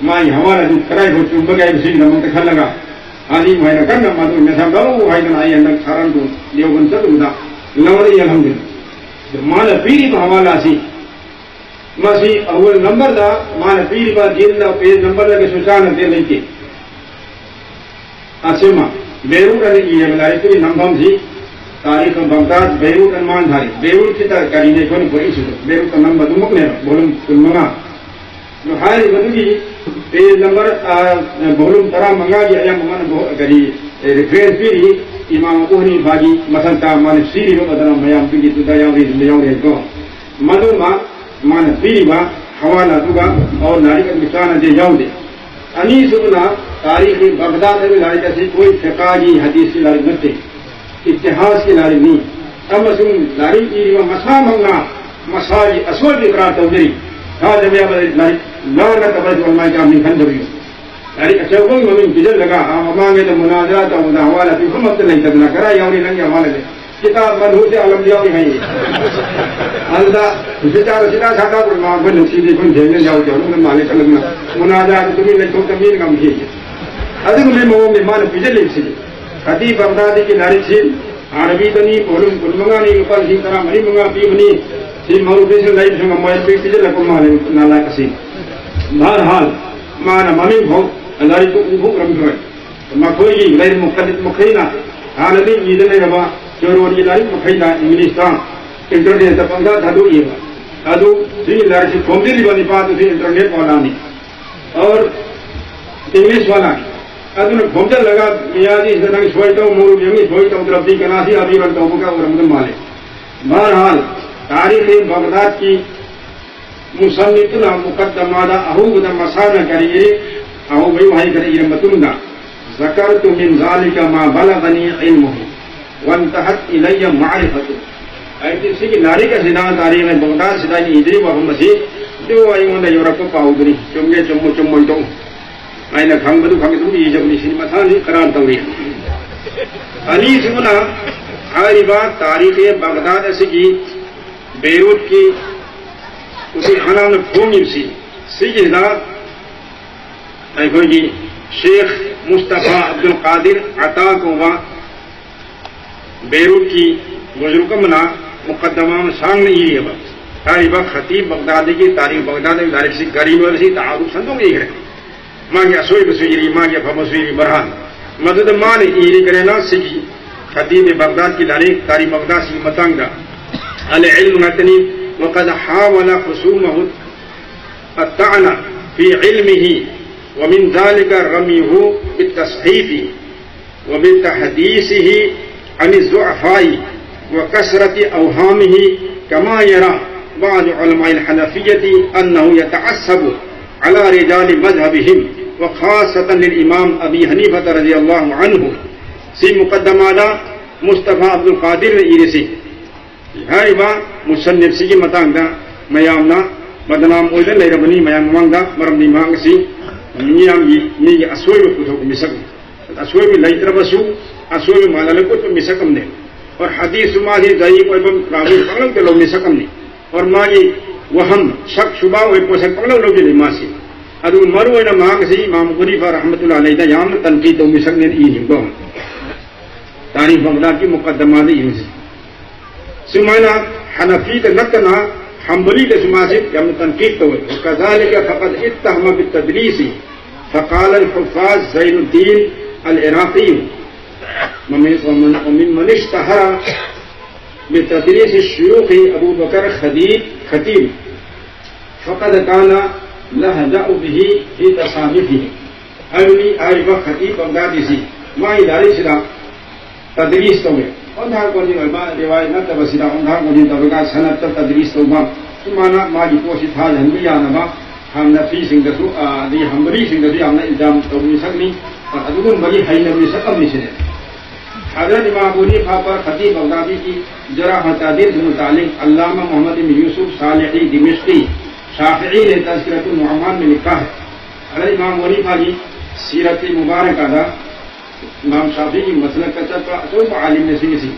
ꯃꯥꯒꯤ ꯍꯋꯥꯂꯥꯗꯨ ꯀꯗꯥꯏꯐꯥꯎ ꯆꯨꯝꯕꯒꯦ ꯍꯥꯏꯕꯁꯤꯒꯤꯗꯃꯛꯇ ꯈꯜꯂꯒ ꯑꯅꯤ ꯍꯥꯏꯅ ꯀꯟꯅ ꯃꯗꯨ ꯃꯦꯊꯥ ꯂꯧ ꯍꯥꯏꯗꯅ ꯑꯩ ꯍꯟꯗꯛ ꯁꯥꯔꯟꯄꯨꯔ ꯗꯦꯕꯨꯟ ꯆꯠꯂꯨꯕꯗ ꯂꯧꯔꯛꯏ ꯑꯜꯍꯝꯗꯨꯂꯤꯜꯂꯥ꯫ ꯑꯗꯨ ꯃꯥꯅ ꯄꯤꯔꯤꯕ ꯍꯋꯥꯂꯥ ꯑꯁꯤ ꯃꯁꯤ ꯑꯋꯜ ꯅꯝꯕꯔꯗ ꯃꯥꯅ ꯄꯤꯔꯤꯕ ꯗꯤꯜꯗ ꯄꯦꯖ ꯅꯝꯕꯔꯗꯒꯤꯁꯨ ꯆꯥꯟꯅꯗꯦ ꯂꯩꯇꯦ꯫ ꯑꯁꯤꯃ ꯕꯦꯔꯨꯠ ꯑꯅ ꯏꯔꯕ ꯂꯥꯏꯔꯤꯛꯇꯨꯒꯤ ꯅꯝꯐꯝꯁꯤ ꯇꯥꯔꯤꯈ ꯕꯒꯗꯥꯗ ꯕꯦꯔꯨꯠ ꯑꯅ ꯃꯥꯅ ꯊꯥꯔꯤ꯫ ꯕꯦꯔꯨꯠꯁꯤꯗ ꯀꯔꯤꯅꯦ ꯑꯩꯈꯣꯏꯅ ꯄꯨꯔꯛꯏꯁꯤꯕꯣ? ꯕꯦꯔꯨꯠꯇ ꯅꯝꯕ ꯑꯗꯨꯃꯛꯅꯦꯕ, ꯚꯣꯂꯨꯝ ꯀꯨꯟꯃꯉꯥ꯫ ꯑꯗꯨ ꯍꯥꯏꯔꯤꯕꯗꯨꯒꯤ ꯄꯦꯖ ꯅꯝꯕꯔ, ꯑ, ꯚꯣꯂꯨꯝ ꯇꯔꯥꯃꯉꯥꯒꯤ ꯑꯌꯥꯝꯕ ꯃꯥꯅ ꯚꯣ-, ꯀꯔꯤ, ꯑꯦ, ꯔꯤꯐꯔꯦꯟꯁ ꯄꯤꯔꯤ, ꯏꯃꯥꯝ ꯑꯕꯨ ꯍꯅꯤꯐꯥꯒꯤ ꯃꯊꯛꯇ ꯃꯥꯅ ꯁꯤꯔꯤꯕ ꯃꯗꯨꯅ ꯃꯌꯥꯝꯗꯨꯒꯤ ꯇꯨꯗ ꯌꯥꯎꯔꯤ, ꯑꯗꯨꯝ ꯌꯥꯎꯔꯤ ꯍꯥꯏꯀꯣ꯫ ꯃꯗꯨꯃ ꯃꯥꯅ ꯄꯤꯔꯤꯕ ꯍꯋꯥꯂꯥ ꯑꯗꯨꯒ ꯑꯣꯔ ꯂꯥꯏꯔꯤꯛ ꯑꯗꯨꯒꯤ ꯆꯥꯟꯅꯗꯦ, ꯌꯥꯎꯗꯦ꯫ ꯑꯅꯤꯁꯨꯕꯅ ꯇꯥꯔꯤꯈ ꯕꯒꯗꯥꯗ ꯍꯥꯏꯕ ꯂꯥꯏꯔꯤꯛ ꯑꯁꯤ ꯀꯣꯏ ꯐꯤꯀꯥꯒꯤ ꯍꯗꯤꯁꯀꯤ ꯂꯥꯏꯔꯤꯛ ꯅꯠꯇꯦ, ꯏꯇꯤꯍꯥꯁꯀꯤ ꯂꯥꯏꯔꯤꯛꯅꯤ꯫ ꯑꯃꯁꯨꯡ ꯂꯥꯏꯔꯤꯛ ꯏꯔꯤꯕ ꯃꯁꯥꯃꯛꯅ ꯃꯁꯥꯒꯤ ꯑꯁꯣꯏꯕ ꯏꯀ꯭ꯔꯥꯔ ꯇꯧꯖꯔꯤ꯫ ꯊꯥꯖꯕ ꯌꯥꯕ ꯂꯥꯏꯔꯤꯛ ꯂꯥꯟꯅ ꯇꯕꯁ ꯋꯥꯜꯃꯥꯏ ꯀꯥꯝꯅꯤ ꯈꯟꯖꯕꯤꯌꯨ꯫ ꯂꯥꯏꯔꯤꯛ ꯑꯆꯧꯕ ꯃꯃꯤꯡ ꯄꯤꯁꯤꯜꯂꯒ ꯑꯥ ꯃꯃꯥꯡꯉꯩꯗ ꯃꯨꯅꯥꯖꯥ ꯇꯧꯕꯗ ꯍꯋꯥꯂꯥ ꯄꯤꯐꯝ ꯑꯝꯇ ꯂꯩꯇꯗꯅ ꯀꯗꯥꯏ ꯌꯥꯎꯔꯤ ꯅꯪꯒꯤ ꯍꯋꯥꯂꯥꯁꯦ? ꯀꯤꯇꯥꯕ ꯃꯟꯍꯨꯁꯦ ꯑꯂꯝ ꯌꯥꯎꯔꯤ ꯍꯥꯏꯌꯦ꯫ ꯑꯗꯨꯗ ꯁꯤꯇꯥꯔ ꯁꯤꯇꯥ ꯁꯥꯇꯥ ꯄꯨꯔꯃꯥ ꯑꯩꯈꯣꯏ ꯅꯨꯡꯁꯤꯕꯤ ꯑꯩꯈꯣꯏ ꯊꯦꯡꯅ ꯌꯥꯎꯗꯦ ꯑꯗꯨꯅ ꯃꯥꯜꯂꯦ ꯈꯜꯂꯝꯅ ꯃꯨꯅꯥꯖꯥꯗ ꯇꯨꯃꯤꯟ ꯂꯩꯊꯣꯛꯇ ꯃꯤꯅ ꯉꯝꯈꯤ꯫ ꯑꯗꯨꯒꯨꯝꯕꯒꯤ ꯃꯑꯣꯡꯅꯤ ꯃꯥꯅ ꯄꯤꯁꯤꯜꯂꯤꯕꯁꯤꯗꯤ꯫ ꯈꯗꯤ ꯕꯒꯗꯥꯗꯤꯒꯤ ꯂꯥꯏꯔꯤꯛꯁꯤ ꯑꯔꯕꯤꯗꯅꯤ, ꯀꯣꯂꯨꯝ ꯀꯨꯟꯃꯉꯥꯅꯤ, ꯂꯨꯄꯥ ꯂꯤꯁꯤꯡ ꯇꯔꯥꯃꯔꯤ ꯃꯉꯥ ꯄꯤꯕꯅꯤ꯫ ꯁꯤ ꯃꯧꯔꯨꯕꯤꯁꯨ ꯂꯩꯕꯁꯨ ꯉꯝꯃꯣꯏ, ꯄꯤ ꯄꯤꯁꯤꯜꯂꯛꯄ ꯃꯥꯜꯂꯦ ꯅꯥꯂꯥꯛ ꯑꯁꯤ꯫ ꯕꯍꯔꯍꯥꯜ, ꯃꯥꯅ ꯃꯃꯤꯡ ꯐꯥꯎ ꯂꯥꯏꯔꯤꯛꯇꯨ ꯎꯐꯣꯛꯂꯝꯈꯤꯔꯣꯏ꯫ ꯃꯈꯣꯏꯒꯤ ꯂꯩꯔꯤꯕ ꯃꯈꯩꯅ ꯍꯥꯟꯅꯗꯤ ꯏꯗ ꯂꯩꯔꯕ ꯆꯣꯔꯣꯟꯒꯤ ꯂꯥꯏꯔꯤꯛ ꯃꯈꯩꯅ ꯏꯪꯂꯤꯁꯇ, ꯏꯟꯇꯔꯅꯦꯠꯇ ꯄꯪꯊꯥ ꯊꯥꯗꯣꯛꯏꯕ꯫ ꯑꯗꯨ ꯁꯤꯒꯤ ꯂꯥꯏꯔꯤꯛꯁꯤ ꯐꯣꯡꯕꯤꯔꯤꯕ ꯅꯤꯄꯥꯗꯨꯁꯨ ꯏꯟꯇꯔꯅꯦꯠ ꯋꯥꯂꯥꯅꯤ꯫ ꯑꯣꯔ ꯏꯪꯂꯤꯁ ꯋꯥꯂꯥꯅꯤ꯫ ꯑꯗꯨꯅ ꯈꯣꯝꯖꯤꯜꯂꯒ ꯃꯤꯌꯥꯗꯤ ꯁꯤꯗ ꯅꯪ ꯁꯣꯏ ꯇꯧ, ꯃꯧꯔꯨꯕꯤ ꯑꯃꯒꯤ ꯁꯣꯏ ꯇꯧꯗ꯭ꯔꯕꯗꯤ ꯀꯅꯥꯁꯤ ꯑꯕꯤꯔꯣꯟ ꯇꯧꯕꯒ ꯑꯣꯏꯔꯝꯒꯗꯕ ꯃꯥꯜꯂꯤ꯫ ꯕꯍꯔꯍꯥꯜ, ꯇꯥꯔꯤꯈ ꯕꯒꯗꯥꯗꯀꯤ ꯃꯨꯁꯟꯅꯤꯐꯇꯨꯅ ꯃꯨꯀꯠꯗꯃꯥꯗ ꯑꯍꯧꯕꯗ ꯃꯁꯥꯅ ꯀꯔꯤ ꯏꯔꯤ? ꯑꯍꯧꯕꯒꯤ ꯋꯥꯍꯩ ꯈꯔ ꯏꯔ ꯃꯇꯨꯡꯗ, "ذكرت من ذلك ما بلغني علمه وانتهت إلي معرفته"꯫ ꯍꯥꯏꯕꯗꯤ ꯁꯤꯒꯤ ꯂꯥꯏꯔꯤꯛ ꯑꯁꯤꯗ ꯇꯥꯔꯤꯈ ꯕꯒꯗꯥꯗꯁꯤꯗ ꯑꯩꯅ ꯏꯖꯔꯤꯕ ꯋꯥꯐꯝ ꯑꯁꯤ ꯑꯗꯨ ꯑꯩꯉꯣꯟꯗ ꯌꯧꯔꯛꯄ ꯄꯥꯎꯗꯨꯅꯤ꯫ ꯆꯨꯝꯒꯦ ꯆꯨꯝꯃꯣꯏ ꯆꯨꯝꯃꯣꯏꯗꯣ ꯑꯩꯅ ꯈꯪꯕꯗꯨ ꯈꯪꯉꯤ ꯑꯗꯨꯝ ꯏꯖꯕꯅꯤ꯫ ꯁꯤꯅꯤ ꯃꯊꯪꯗꯤ ꯀꯔꯥꯟ ꯇꯧꯔꯤ꯫ ꯑꯅꯤꯁꯨꯕꯅ ꯍꯥꯏꯔꯤꯕ ꯇꯥꯔꯤꯈ ꯕꯒꯗꯥꯗ ꯑꯁꯤꯒꯤ ꯕꯦꯔꯨꯠꯀꯤ ꯍꯧꯖꯤꯛ ꯍꯅꯥꯅ ꯐꯣꯡꯉꯤꯕꯁꯤ, ꯁꯤꯒꯤꯗ ꯑꯩꯈꯣꯏꯒꯤ ꯁꯦꯈ ꯃꯨꯁꯇꯐꯥ ꯑꯕꯗꯨꯜ ꯀꯥꯗꯤꯔ ꯑꯇꯥ ꯀꯧꯕ ꯕꯦꯔꯨꯠꯀꯤ ꯕꯨꯖꯨꯔꯒ ꯑꯃꯅ ꯃꯨꯀꯗꯃꯥ ꯑꯃ ꯁꯥꯡꯅ ꯏꯔꯤꯑꯕ꯫ ꯍꯥꯏꯔꯤꯕ ꯈꯇꯤꯕ ꯕꯒꯗꯥꯗꯤꯒꯤ ꯇꯥꯔꯤꯈ ꯕꯒꯗꯥꯗꯤꯒꯤ ꯂꯥꯏꯔꯤꯛꯁꯤ ꯀꯔꯤꯅꯣ ꯍꯥꯏꯕꯁꯤ ꯇꯥꯔꯨꯛ ꯁꯟꯗꯣꯛꯅ ꯏꯈ꯭ꯔꯦ꯫ ꯃꯥꯒꯤ ꯑꯁꯣꯏꯕꯁꯨ ꯏꯔꯤ, ꯃꯥꯒꯤ ꯑꯐꯕꯁꯨ ꯏꯔꯤ꯫ ꯕꯔꯍꯥꯟ ꯃꯗꯨꯗ ꯃꯥꯅ ꯏꯔꯤ ꯀꯔꯦꯅꯥ ꯁꯤꯒꯤ ꯈꯇꯤꯕ ꯕꯒꯗꯥꯗꯀꯤ ꯂꯥꯏꯔꯤꯛ ꯇꯥꯔꯤꯈ ꯕꯒꯗꯥꯗ ꯁꯤꯒꯤ ꯃꯇꯥꯡꯗ꯫ ꯑꯜ ꯏꯜꯃ ꯉꯥꯛꯇꯅꯤ꯫ وقد حاول خصومه الطعن في علمه، ومن ذلك رميه بالتصحيف وبتحديثه عن الضعفاء وكثرة أوهامه كما يرى، بعض علماء الحنفية أنه يتعصب على رجال مذهبهم، وخاصة للإمام أبي حنيفة رضي الله عنه. ꯁꯤ ꯃꯨꯀꯗꯃꯥꯗ ꯃꯨꯁꯇꯐꯥ ꯑꯕꯗꯨꯜ ꯀꯥꯗꯤꯔꯅ ꯏꯔꯤꯁꯤ꯫ ꯍꯥꯏꯔꯤꯕ ꯃꯨꯁꯟꯅꯤꯐꯁꯤꯒꯤ ꯃꯇꯥꯡꯗ ꯃꯌꯥꯝꯅ ꯕꯗꯅꯥꯝ ꯑꯣꯏꯗꯨꯅ ꯂꯩꯔꯕꯅꯤ ꯃꯌꯥꯝ ꯃꯃꯥꯡꯗ꯫ ꯃꯔꯝꯗꯤ ꯃꯍꯥꯛ ꯑꯁꯤ ꯃꯤꯌꯥꯝꯒꯤ, ꯃꯤꯒꯤ ꯑꯁꯣꯏꯕ ꯄꯨꯊꯣꯛꯄ ꯃꯤꯁꯛꯅꯤ꯫ ꯑꯁꯣꯏꯕ ꯂꯩꯇ꯭ꯔꯕꯁꯨ ꯑꯁꯣꯏꯕ ꯃꯥꯜꯍꯜꯂꯒ ꯎꯠꯄ ꯃꯤꯁꯛ ꯑꯃꯅꯤ꯫ ꯑꯣꯔ ꯍꯗꯤꯁꯁꯨ ꯃꯥꯁꯤ ꯗꯌꯤꯐ ꯑꯣꯏꯕ ꯔꯥꯋꯤ ꯄꯪꯂꯧꯗ ꯂꯧ ꯃꯤꯁꯛ ꯑꯃꯅꯤ꯫ ꯑꯣꯔ ꯃꯥꯒꯤ ꯋꯥꯍꯝ, ꯁꯛ ꯁꯨꯕꯥ ꯑꯣꯏꯕ ꯄꯣꯠꯁꯛ ꯄꯪꯂꯧ ꯂꯧꯁꯤꯜꯂꯤ ꯃꯥꯁꯤ꯫ ꯑꯗꯨꯒ ꯃꯔꯨ ꯑꯣꯏꯅ ꯃꯍꯥꯛ ꯑꯁꯤ ꯏꯃꯥꯝ ꯍꯨꯅꯤꯐꯥ ꯔꯍꯃꯇꯨꯜꯂꯥꯍꯤ ꯑꯂꯩꯗ ꯌꯥꯝꯅ ꯇꯟꯀꯤꯗ ꯇꯧꯕ ꯃꯤꯁꯛꯅꯦꯅ ꯏꯔꯤꯕꯗꯣ꯫ ꯇꯥꯔꯤꯈ ꯕꯒꯗꯥꯗꯀꯤ ꯃꯨꯀꯗꯃꯥꯗ ꯏꯔꯤꯁꯤ꯫ ꯁꯨꯃꯥꯏꯅ ꯍꯅꯐꯤꯗ ꯅꯠꯇꯅ ꯍꯝꯕꯂꯤꯗꯁꯨ ꯃꯥꯁꯤ ꯌꯥꯝꯅ ꯇꯟꯀꯤꯗ ꯇꯧꯋꯤ꯫ وكذلك فقد اتهم بالتدليس فقال الحفاظ زين الدين العراقي ومن، ومن، وممن اشتهر بتدليس الشيوخ أبو بكر خديب خطيب فقد كان يهزأ به في تصانيفه. ꯍꯥꯏꯕꯗꯤ ꯍꯥꯏꯔꯤꯕ ꯈꯇꯤꯕ ꯕꯒꯗꯥꯗꯤꯁꯤ ꯃꯥꯒꯤ ꯂꯥꯏꯔꯤꯛꯁꯤꯗ ꯇꯗ꯭ꯔꯤꯁ ꯇꯧꯋꯦ꯫ ꯑꯣꯟꯊꯥꯡ ꯑꯣꯟꯊꯤꯟ ꯑꯣꯏꯕ ꯔꯤꯋꯥꯌꯠ ꯅꯠꯇꯕꯁꯤꯗ ꯑꯣꯟꯊꯥꯡ ꯑꯣꯟꯊꯤꯟ ꯇꯧꯔꯒ ꯁꯅꯠꯇ ꯇꯗ꯭ꯔꯤꯁ ꯇꯧꯕ, ꯁꯨꯃꯥꯏꯅ ꯃꯥꯒꯤ ꯄꯣꯠꯁꯤ ꯊꯥꯖꯍꯟꯕ ꯌꯥꯅꯕ ꯍꯝꯅꯐꯤꯁꯤꯡꯗꯁꯨ, ꯑ, ꯑꯗꯒꯤ ꯍꯝꯕꯂꯤꯁꯤꯡꯗꯁꯨ ꯌꯥꯝꯅ ꯏꯜꯖꯥꯝ ꯇꯧꯕ ꯃꯤꯁꯛꯅꯤ꯫ ꯑꯗꯨꯒꯨꯝꯕꯒꯤ ꯍꯩꯅꯕ ꯃꯤꯁꯛ ꯑꯃꯅꯤ ꯁꯤꯅꯦ꯫ ꯍꯖꯔꯠ ꯏꯃꯥꯝ ꯑꯕꯨ ꯍꯅꯤꯐꯥ ꯄꯔ ꯈꯇꯤꯕ ꯕꯒꯗꯥꯗꯤꯒꯤ ꯖꯔꯥꯍ ꯇꯥꯗꯤꯜꯒꯤ ꯃꯨꯇꯥꯂꯤꯛ ꯑꯜꯂꯥꯃ ꯃꯨꯍꯝꯃꯗ ꯏꯕꯟ ꯌꯨꯁꯨꯐ ꯁꯥꯂꯤꯍꯤ ꯗꯤꯃꯤꯁꯀꯤ ꯁꯥꯐꯤꯏꯅ ꯇꯖꯀꯤꯔꯇꯨꯟ ꯅꯨꯑꯃꯥꯟ ꯃꯦ ꯂꯤꯈꯥ ꯍꯥꯏ꯫ ꯍꯖꯔꯠ ꯏꯃꯥꯝ ꯍꯅꯤꯐꯥꯒꯤ ꯁꯤꯔꯠ ꯃꯨꯕꯥꯔꯀꯥꯗ ꯏꯃꯥꯝ ꯁꯥꯐꯤꯒꯤ ꯃꯁꯂꯛꯇ ꯆꯠꯄ ꯑꯆꯧꯕ ꯑꯥꯂꯤꯝꯅ ꯁꯤꯒꯤꯁꯤ,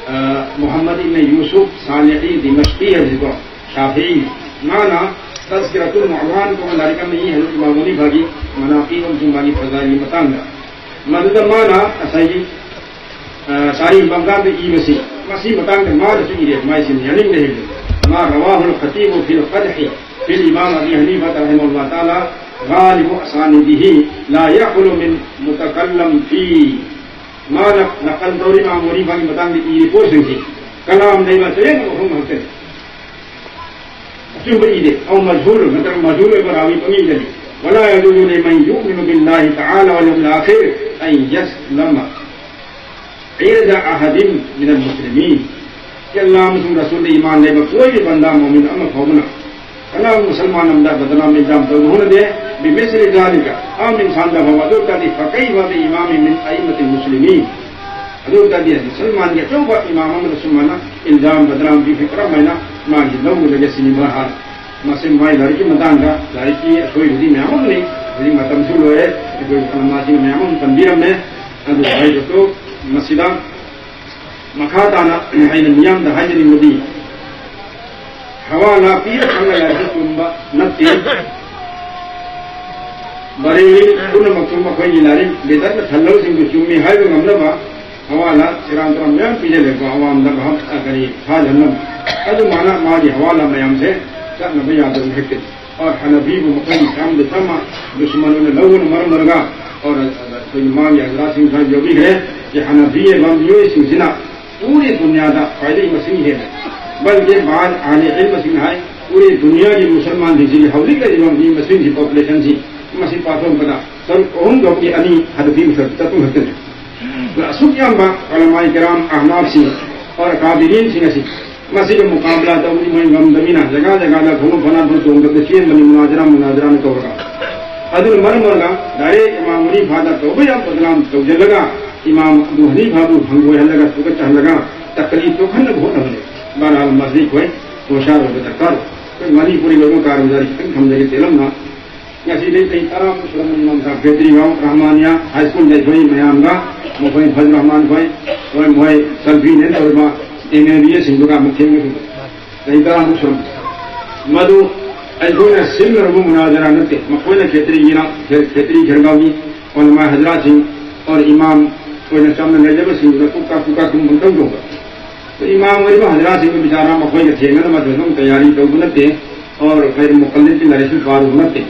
ꯑ, ꯃꯨꯍꯝꯃꯗ ꯏꯕꯟ ꯌꯨꯁꯨꯐ ꯁꯥꯂꯤꯍꯤ ꯗꯤꯃꯁꯀꯤ ꯍꯥꯏꯕꯁꯤꯀꯣ, ꯁꯥꯐꯤꯏ, ꯃꯥꯅ ꯇꯖꯀꯤꯔꯇꯨꯟ ꯅꯨꯑꯃꯥꯟ ꯀꯧꯕ ꯂꯥꯏꯔꯤꯛ ꯑꯃ ꯏ ꯍꯥꯏꯕ ꯏꯃꯥꯝ ꯍꯅꯤꯐꯥꯒꯤ ꯃꯅꯥꯀꯤꯕ ꯑꯃꯁꯨꯡ ꯃꯥꯒꯤ ꯐꯖꯥꯏꯜꯒꯤ ꯃꯇꯥꯡꯗ꯫ ꯃꯗꯨꯗ ꯃꯥꯅ ꯉꯁꯥꯏꯒꯤ, ꯑ, ꯇꯥꯔꯤꯈ ꯕꯒꯗꯥꯗ ꯏꯕꯁꯤ, ꯃꯁꯤ ꯃꯇꯥꯡꯗ ꯃꯥꯅꯁꯨ ꯏꯔꯦ, ꯃꯥꯏꯁꯤꯅ ꯌꯥꯅꯤꯡꯗꯦ ꯍꯥꯏꯕꯗꯨ꯫ ما رواه الخطيب في القدح في الإمام أبي حنيفة رحمه الله تعالى غالب أسانيده لا يخلو من متكلم فيه. ꯃꯥꯅ ꯅꯀꯜ ꯇꯧꯔꯤ ꯏꯃꯥꯝ ꯍꯅꯤꯐꯥꯒꯤ ꯃꯇꯥꯡꯗ ꯏꯔꯤ ꯄꯣꯠꯁꯤꯡꯁꯤ ꯀꯂꯥꯝ ꯂꯩꯕ ꯆꯌꯦꯠꯅꯕ ꯃꯐꯝ ꯉꯥꯛꯇꯅꯤ꯫ ꯑꯆꯨꯝꯕ ꯏꯗꯦ꯫ أو مجهول, ꯅꯠꯇ꯭ꯔꯒ ꯃꯖꯍꯨꯜ ꯑꯣꯏꯕ ꯔꯥꯋꯤ ꯄꯪꯏꯗꯅꯤ꯫ ولا يجوز لمن يؤمن بالله تعالى واليوم الآخر أن يسلم عرض أحد من المسلمين. ꯑꯜꯂꯥꯍ ꯑꯃꯁꯨꯡ ꯔꯁꯨꯜꯗ ꯏꯃꯥꯟ ꯂꯩꯕ ꯀꯣꯏꯕꯤ ꯕꯟꯗꯥ ꯃꯣꯃꯤꯟ ꯑꯃ ꯐꯥꯎꯕꯅ ꯀꯅꯥꯒꯨꯝꯕ ꯃꯨꯁꯜꯃꯥꯟ ꯑꯃꯗ ꯕꯗꯅꯥꯝ ꯏꯜꯖꯥꯝ ꯇꯧꯕ ꯍꯧꯅꯗꯦ꯫ ꯕꯤꯃꯤꯁꯂꯤ ꯖꯥꯂꯤꯀ, ꯑꯍꯝ ꯏꯟꯁꯥꯟꯗ ꯐꯥꯎꯕ ꯑꯗꯨ ꯑꯣꯏꯇꯥꯔꯗꯤ ꯐꯀꯩꯐ ꯕꯤ ꯏꯃꯥꯃꯤ ꯃꯤꯟ ꯑꯏꯃꯇꯤꯜ ꯃꯨꯁꯂꯤꯃꯤꯟ꯫ ꯑꯗꯨ ꯑꯣꯏꯇꯥꯔꯗꯤ ꯃꯨꯁꯜꯃꯥꯟꯒꯤ ꯑꯆꯧꯕ ꯏꯃꯥꯝ ꯑꯃꯗ ꯁꯨꯃꯥꯏꯅ ꯏꯜꯖꯥꯝ ꯕꯗꯅꯥꯝ ꯄꯤꯕꯁꯤ ꯀꯔꯝꯍꯥꯏꯅ ꯃꯥꯒꯤ ꯂꯧꯒꯗꯒꯦ ꯁꯤꯅꯤ ꯃꯍꯥꯛ ꯃꯁꯤ ꯃꯥꯏ ꯂꯥꯏꯔꯤꯛꯀꯤ ꯃꯇꯥꯡꯗ ꯂꯥꯏꯔꯤꯛꯀꯤ ꯑꯁꯣꯏꯕꯗꯤ ꯃꯌꯥꯝ ꯑꯃ ꯂꯩ꯫ ꯍꯧꯖꯤꯛ ꯃꯇꯝꯁꯨ ꯂꯣꯏꯔꯦ꯫ ꯑꯩꯈꯣꯏ ꯎꯂꯃꯥꯁꯤꯡꯅ ꯃꯌꯥꯝ ꯑꯃ ꯇꯝꯕꯤꯔꯝꯃꯦ꯫ ꯑꯗꯨ ꯍꯥꯏꯕꯗꯨ ꯃꯁꯤꯗ ꯃꯈꯥ ꯇꯥꯅ ꯑꯩꯅ ꯃꯤꯌꯥꯝꯗ ꯍꯥꯏꯖꯅꯤꯡꯕꯗꯤ ꯍꯋꯥꯂꯥ ꯄꯤꯔ ꯈꯪꯅ ꯂꯥꯏꯔꯤꯛ ꯆꯨꯝꯕ ꯅꯠꯇꯦ꯫ ꯕꯔꯦꯂꯤ ꯄꯨꯝꯅꯃꯛꯁꯨ ꯃꯈꯣꯏꯒꯤ ꯂꯥꯏꯔꯤꯛ ꯂꯤꯇꯔꯗ ꯊꯜꯂꯕꯁꯤꯡꯗꯨ ꯆꯨꯝꯃꯤ ꯍꯥꯏꯕ ꯉꯝꯅꯕ ꯍꯋꯥꯂꯥ ꯁꯦꯔꯥꯟ ꯇꯨꯔꯥꯟ ꯃꯌꯥꯝ ꯄꯤꯖꯜꯂꯦꯀꯣ, ꯑꯋꯥꯝꯗ ꯚꯥꯞ ꯀꯔꯤ ꯐꯥꯖꯅꯕ꯫ ꯑꯗꯨꯃꯥꯏꯅ ꯃꯥꯒꯤ ꯍꯋꯥꯂꯥ ꯃꯌꯥꯝꯁꯦ ꯆꯠꯅꯕ ꯌꯥꯗꯕ ꯍꯦꯛꯇ꯫ ꯑꯣꯔ ꯍꯅꯐꯤꯕꯨ ꯃꯈꯣꯏꯒꯤ ꯀꯔꯝꯗ ꯆꯝꯃ ꯗꯨꯁꯃꯟ ꯑꯣꯏꯅ ꯂꯧꯕꯅ ꯃꯔꯝ ꯑꯣꯏꯔꯒ ꯑꯣꯔ ꯑꯩꯈꯣꯏ ꯃꯃꯥꯡꯒꯤ ꯍꯖꯔꯥꯠꯁꯤꯡ ꯁ꯭ꯋꯥꯏ ꯌꯧꯕꯤꯈ꯭ꯔꯦ꯫ ꯁꯤ ꯍꯅꯐꯤ ꯑꯣꯏꯕ ꯃꯤꯑꯣꯏꯁꯤꯡꯁꯤꯅ ꯄꯨꯔꯤ ꯗꯨꯅꯤꯌꯥꯗ ꯈ꯭ꯋꯥꯏꯗꯒꯤ ꯃꯁꯤꯡ ꯍꯦꯜꯂꯦ꯫ ꯕꯜꯀꯤ ꯕꯥꯗ ꯑꯍꯂꯤ ꯏꯜꯃꯁꯤꯡꯅ ꯍꯥꯏ, ꯄꯨꯔꯤ ꯗꯨꯅꯤꯌꯥꯒꯤ ꯃꯨꯁꯜꯃꯥꯟꯁꯤꯡꯁꯤꯒꯤ ꯍꯧꯖꯤꯛ ꯂꯩꯔꯤꯕ ꯃꯤ ꯃꯁꯤꯡꯁꯤ, ꯄꯣꯄꯨꯂꯦꯁꯟꯁꯤ, ꯃꯁꯤ ꯄꯥꯊꯣꯛꯄꯗ ꯁꯔꯨꯛ ꯑꯍꯨꯝ ꯊꯣꯛꯀꯤ ꯑꯅꯤ ꯍꯅꯐꯤ ꯃꯁꯜ ꯆꯠꯄ ꯈꯛꯇꯅꯤ꯫ ꯑꯁꯨꯛ ꯌꯥꯝꯕ ꯎꯂꯃꯥꯏ ꯀꯤꯔꯥꯝ ꯑꯍꯅꯥꯐꯁꯤꯡ ꯑꯣꯔ ꯀꯥꯕꯤꯔꯤꯟꯁꯤꯡ ꯑꯁꯤ ꯃꯁꯤꯒ ꯃꯨꯀꯥꯕꯂꯥ ꯇꯧꯕꯗꯤ ꯃꯣꯏ ꯉꯝꯗꯕꯅꯤꯅ ꯖꯒꯥ ꯖꯒꯥꯗ ꯈꯣꯡꯎꯞ ꯐꯅꯥꯟ ꯐꯨꯔꯤꯠ ꯇꯣꯡꯗꯕꯗ ꯆꯦꯟꯕꯅꯤ ꯃꯨꯅꯥꯖꯔꯥ ꯃꯨꯅꯥꯖꯔꯥꯅ ꯇꯧꯔꯒ꯫ ꯑꯗꯨꯅ ꯃꯔꯝ ꯑꯣꯏꯔꯒ ꯗꯥꯏꯔꯦꯛ ꯏꯃꯥꯝ ꯍꯅꯤꯐꯥꯗ ꯇꯧꯕ ꯌꯥꯝ ꯕꯗꯅꯥꯝ ꯇꯧꯁꯤꯜꯂꯒ ꯏꯃꯥꯝ ꯑꯕꯨ ꯍꯅꯤꯐꯥꯕꯨ ꯍꯪꯒꯣꯏꯍꯜꯂꯒ ꯇꯨꯀꯠꯆꯍꯜꯂꯒ ꯇꯛꯂꯤꯗ ꯇꯣꯛꯍꯟꯅꯕ ꯍꯣꯠꯅꯕꯅꯤ꯫ ꯕꯍꯔꯍꯥꯜ ꯃꯁꯤꯗꯤ ꯑꯩꯈꯣꯏ ꯍꯣꯁꯤꯌꯥꯔ ꯑꯣꯏꯕ ꯗꯔꯀꯥꯔ ꯑꯣꯏ꯫ ꯑꯩꯈꯣꯏ ꯃꯅꯤꯄꯨꯔꯤ ꯂꯣꯏꯅ ꯀꯥꯔꯒꯨꯖꯥꯔꯤ ꯈꯤꯇꯪ ꯊꯝꯖꯒꯦ ꯇꯦꯜꯂꯞꯅ꯫ ꯉꯁꯤꯗꯩ ꯆꯍꯤ ꯇꯔꯥꯃꯨꯛ ꯁꯨꯔꯝꯃꯅꯤ ꯏꯃꯥꯝ ꯁꯥꯍꯕ ꯈꯦꯇ꯭ꯔꯤꯒꯥꯎ ꯔꯍꯃꯥꯅꯤꯌꯥ ꯍꯥꯏ ꯁ꯭ꯀꯨꯜꯗ ꯑꯩꯈꯣꯏ ꯃꯌꯥꯝꯒ ꯃꯈꯣꯏ ꯐꯖꯜ ꯔꯍꯃꯥꯟ ꯈꯣꯏ ꯃꯣꯏ ꯃꯣꯏ ꯁꯜꯐꯤꯅꯦꯅ ꯇꯧꯔꯤꯕ ꯑꯦꯝ ꯑꯦꯜ ꯑꯦꯁꯤꯡꯗꯨꯒ ꯑꯃꯨꯛ ꯊꯦꯡꯅꯈꯤꯕ ꯆꯍꯤ ꯇꯔꯥꯃꯨꯛ ꯁꯨꯔꯝꯃꯤ꯫ ꯃꯗꯨ ꯑꯩꯈꯣꯏꯅ ꯁꯤꯜꯂꯨꯔꯕ ꯃꯨꯅꯥꯖꯔꯥ ꯅꯠꯇꯦ꯫ ꯃꯈꯣꯏꯅ ꯈꯦꯇ꯭ꯔꯤꯒꯤꯅ ꯈꯦ- ꯈꯦꯇ꯭ꯔꯤ ꯈꯦꯔꯒꯥꯎꯒꯤ ꯑꯣꯂꯃꯥ ꯍꯖꯔꯥꯠꯁꯤꯡ ꯑꯣꯔ ꯏꯃꯥꯝ ꯑꯣꯏꯅ ꯆꯝꯅ ꯂꯩꯖꯕꯁꯤꯡꯗꯨꯅ ꯀꯨꯛꯀꯥ ꯀꯨꯛꯀꯥ ꯀꯨꯝ ꯑꯃꯨꯛꯇꯪ ꯇꯧꯕ꯫ ꯑꯩꯈꯣꯏ ꯏꯃꯥꯝ ꯑꯣꯏꯔꯤꯕ ꯍꯖꯔꯥꯠꯁꯤꯡꯗꯨ ꯕꯤꯆꯥꯔꯥ ꯃꯈꯣꯏꯒ ꯊꯦꯡꯅꯅꯕ ꯑꯗꯨꯝ ꯇꯌꯥꯔꯤ ꯇꯧꯕ ꯅꯠꯇꯦ꯫ ꯑꯣꯔ ꯀꯩ ꯃꯨꯀꯜꯂꯤꯗꯀꯤ ꯂꯥꯏꯔꯤꯛꯁꯨ ꯄꯥꯔꯨꯕ ꯅꯠꯇꯦ꯫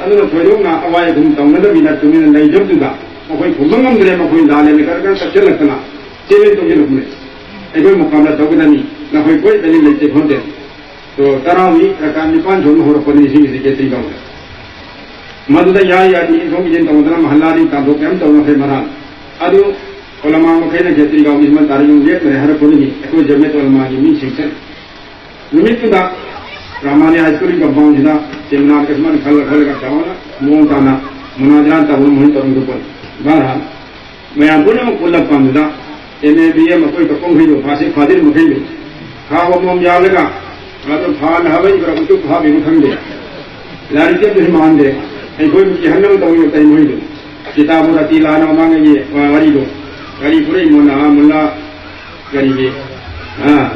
ꯑꯗꯨꯅ ꯊꯣꯏꯗꯣꯛꯅ ꯑꯋꯥꯏ ꯑꯈꯨꯝ ꯇꯧꯅꯗꯕꯤꯗ ꯇꯨꯃꯤꯟꯅ ꯂꯩꯖꯕꯗꯨꯗ ꯃꯈꯣꯏ ꯈꯨꯝꯕ ꯉꯝꯗ꯭ꯔꯦ꯫ ꯃꯈꯣꯏ ꯂꯥꯜꯂꯦꯅ ꯈꯔ ꯈꯔ ꯇꯛꯁꯤꯜꯂꯛꯇꯅ ꯆꯦꯂꯦꯟꯖ ꯇꯧꯁꯤꯜꯂꯛꯄꯅꯦ꯫ ꯑꯩꯈꯣꯏ ꯃꯨꯀꯥꯕꯂꯥ ꯇꯧꯒꯗꯕꯅꯤ, ꯅꯈꯣꯏ ꯀꯣꯏ ꯗꯂꯤꯜ ꯂꯩꯇꯦ ꯈꯣꯠꯇꯦ꯫ ꯑꯗꯣ ꯇꯔꯥꯋꯤ ꯔꯀꯥ ꯅꯤꯄꯥꯟ ꯁꯨꯕ ꯍꯧꯔꯛꯄꯅꯤ ꯁꯤꯒꯤꯁꯦ ꯀꯦꯇ꯭ꯔꯤ ꯀꯧꯗꯦ꯫ ꯃꯗꯨꯗ ꯌꯥꯏ ꯌꯥꯗꯦ ꯏꯟꯊꯣꯛ ꯏꯟꯁꯤꯟ ꯇꯧꯗꯅ ꯃꯍꯜꯂꯥꯗꯤ ꯇꯥꯟꯊꯣꯛ ꯀꯩꯝ ꯇꯧꯅꯈ꯭ꯔꯦ ꯃꯔꯥꯜ꯫ ꯑꯗꯨ ꯎꯂꯃꯥ ꯃꯈꯩꯅ ꯈꯦꯇ꯭ꯔꯤ ꯒꯥꯎꯒꯤ ꯁꯨꯃꯥꯏꯅ ꯇꯥꯔꯤꯛ ꯂꯦꯞꯇꯔꯦ ꯍꯥꯏꯔꯛꯄꯗꯒꯤ ꯑꯩꯈꯣꯏ ꯖꯃꯤꯌꯠ ꯎꯂꯃꯥꯒꯤ ꯃꯤꯁꯤꯡꯁꯦ ꯅꯨꯃꯤꯠꯇꯨꯗ ꯔꯥꯃꯥꯅꯤ ꯍꯥꯏ ꯁ꯭ꯀꯨꯜꯒꯤ ꯀꯝꯄꯥꯎꯟꯁꯤꯗ ꯁꯦꯃꯤꯅꯥꯔꯒ ꯁꯨꯃꯥꯏꯅ ꯈꯜꯂ ꯈꯜꯂꯒ ꯆꯥꯎꯅ ꯃꯑꯣꯡ ꯇꯥꯅ ꯃꯨꯅꯥꯖꯔꯥ ꯇꯧꯕ ꯃꯣꯏ ꯇꯧꯔꯝꯗꯣꯛꯄꯅꯤ꯫ ꯚꯥꯔꯠ ꯃꯌꯥꯝ ꯄꯨꯝꯅꯃꯛ ꯄꯨꯜꯂ ꯄꯥꯟꯗꯨꯗ ꯑꯦꯝ ꯑꯦ ꯕꯤ ꯑꯦ ꯃꯈꯣꯏ ꯀꯄꯣꯡꯈꯩꯗꯣ ꯐꯥꯁꯤꯜ ꯐꯥꯖꯤꯜ ꯃꯈꯩꯗꯣ ꯈꯥꯎ ꯑꯃꯃꯝ ꯌꯥꯜꯂꯒ ꯑꯗꯨ ꯐꯥꯅ ꯍꯥꯏꯕ ꯏꯕ꯭ꯔꯥ ꯎꯆꯨꯞ ꯍꯥꯞꯄꯤꯕ ꯈꯪꯗꯦ꯫ ꯂꯥꯏꯔꯤꯛꯇꯤ ꯑꯗꯨꯁꯨ ꯃꯥꯟꯗꯦ꯫ ꯑꯩꯈꯣꯏꯕꯨ ꯀꯤꯍꯟꯅꯕ ꯇꯧꯔꯤꯕ ꯇꯥꯏ ꯃꯣꯏꯗꯣ꯫ ꯀꯤꯇꯥꯕꯨ ꯔꯇꯤ ꯂꯥꯟꯅ ꯃꯃꯥꯡꯉꯩꯒꯤ ꯋꯥꯔꯤꯗꯣ꯫ ꯀꯔꯤ ꯄꯨꯔꯛꯏꯃꯣꯅ ꯃꯨꯜꯂꯥ ꯀꯔꯤꯒꯤ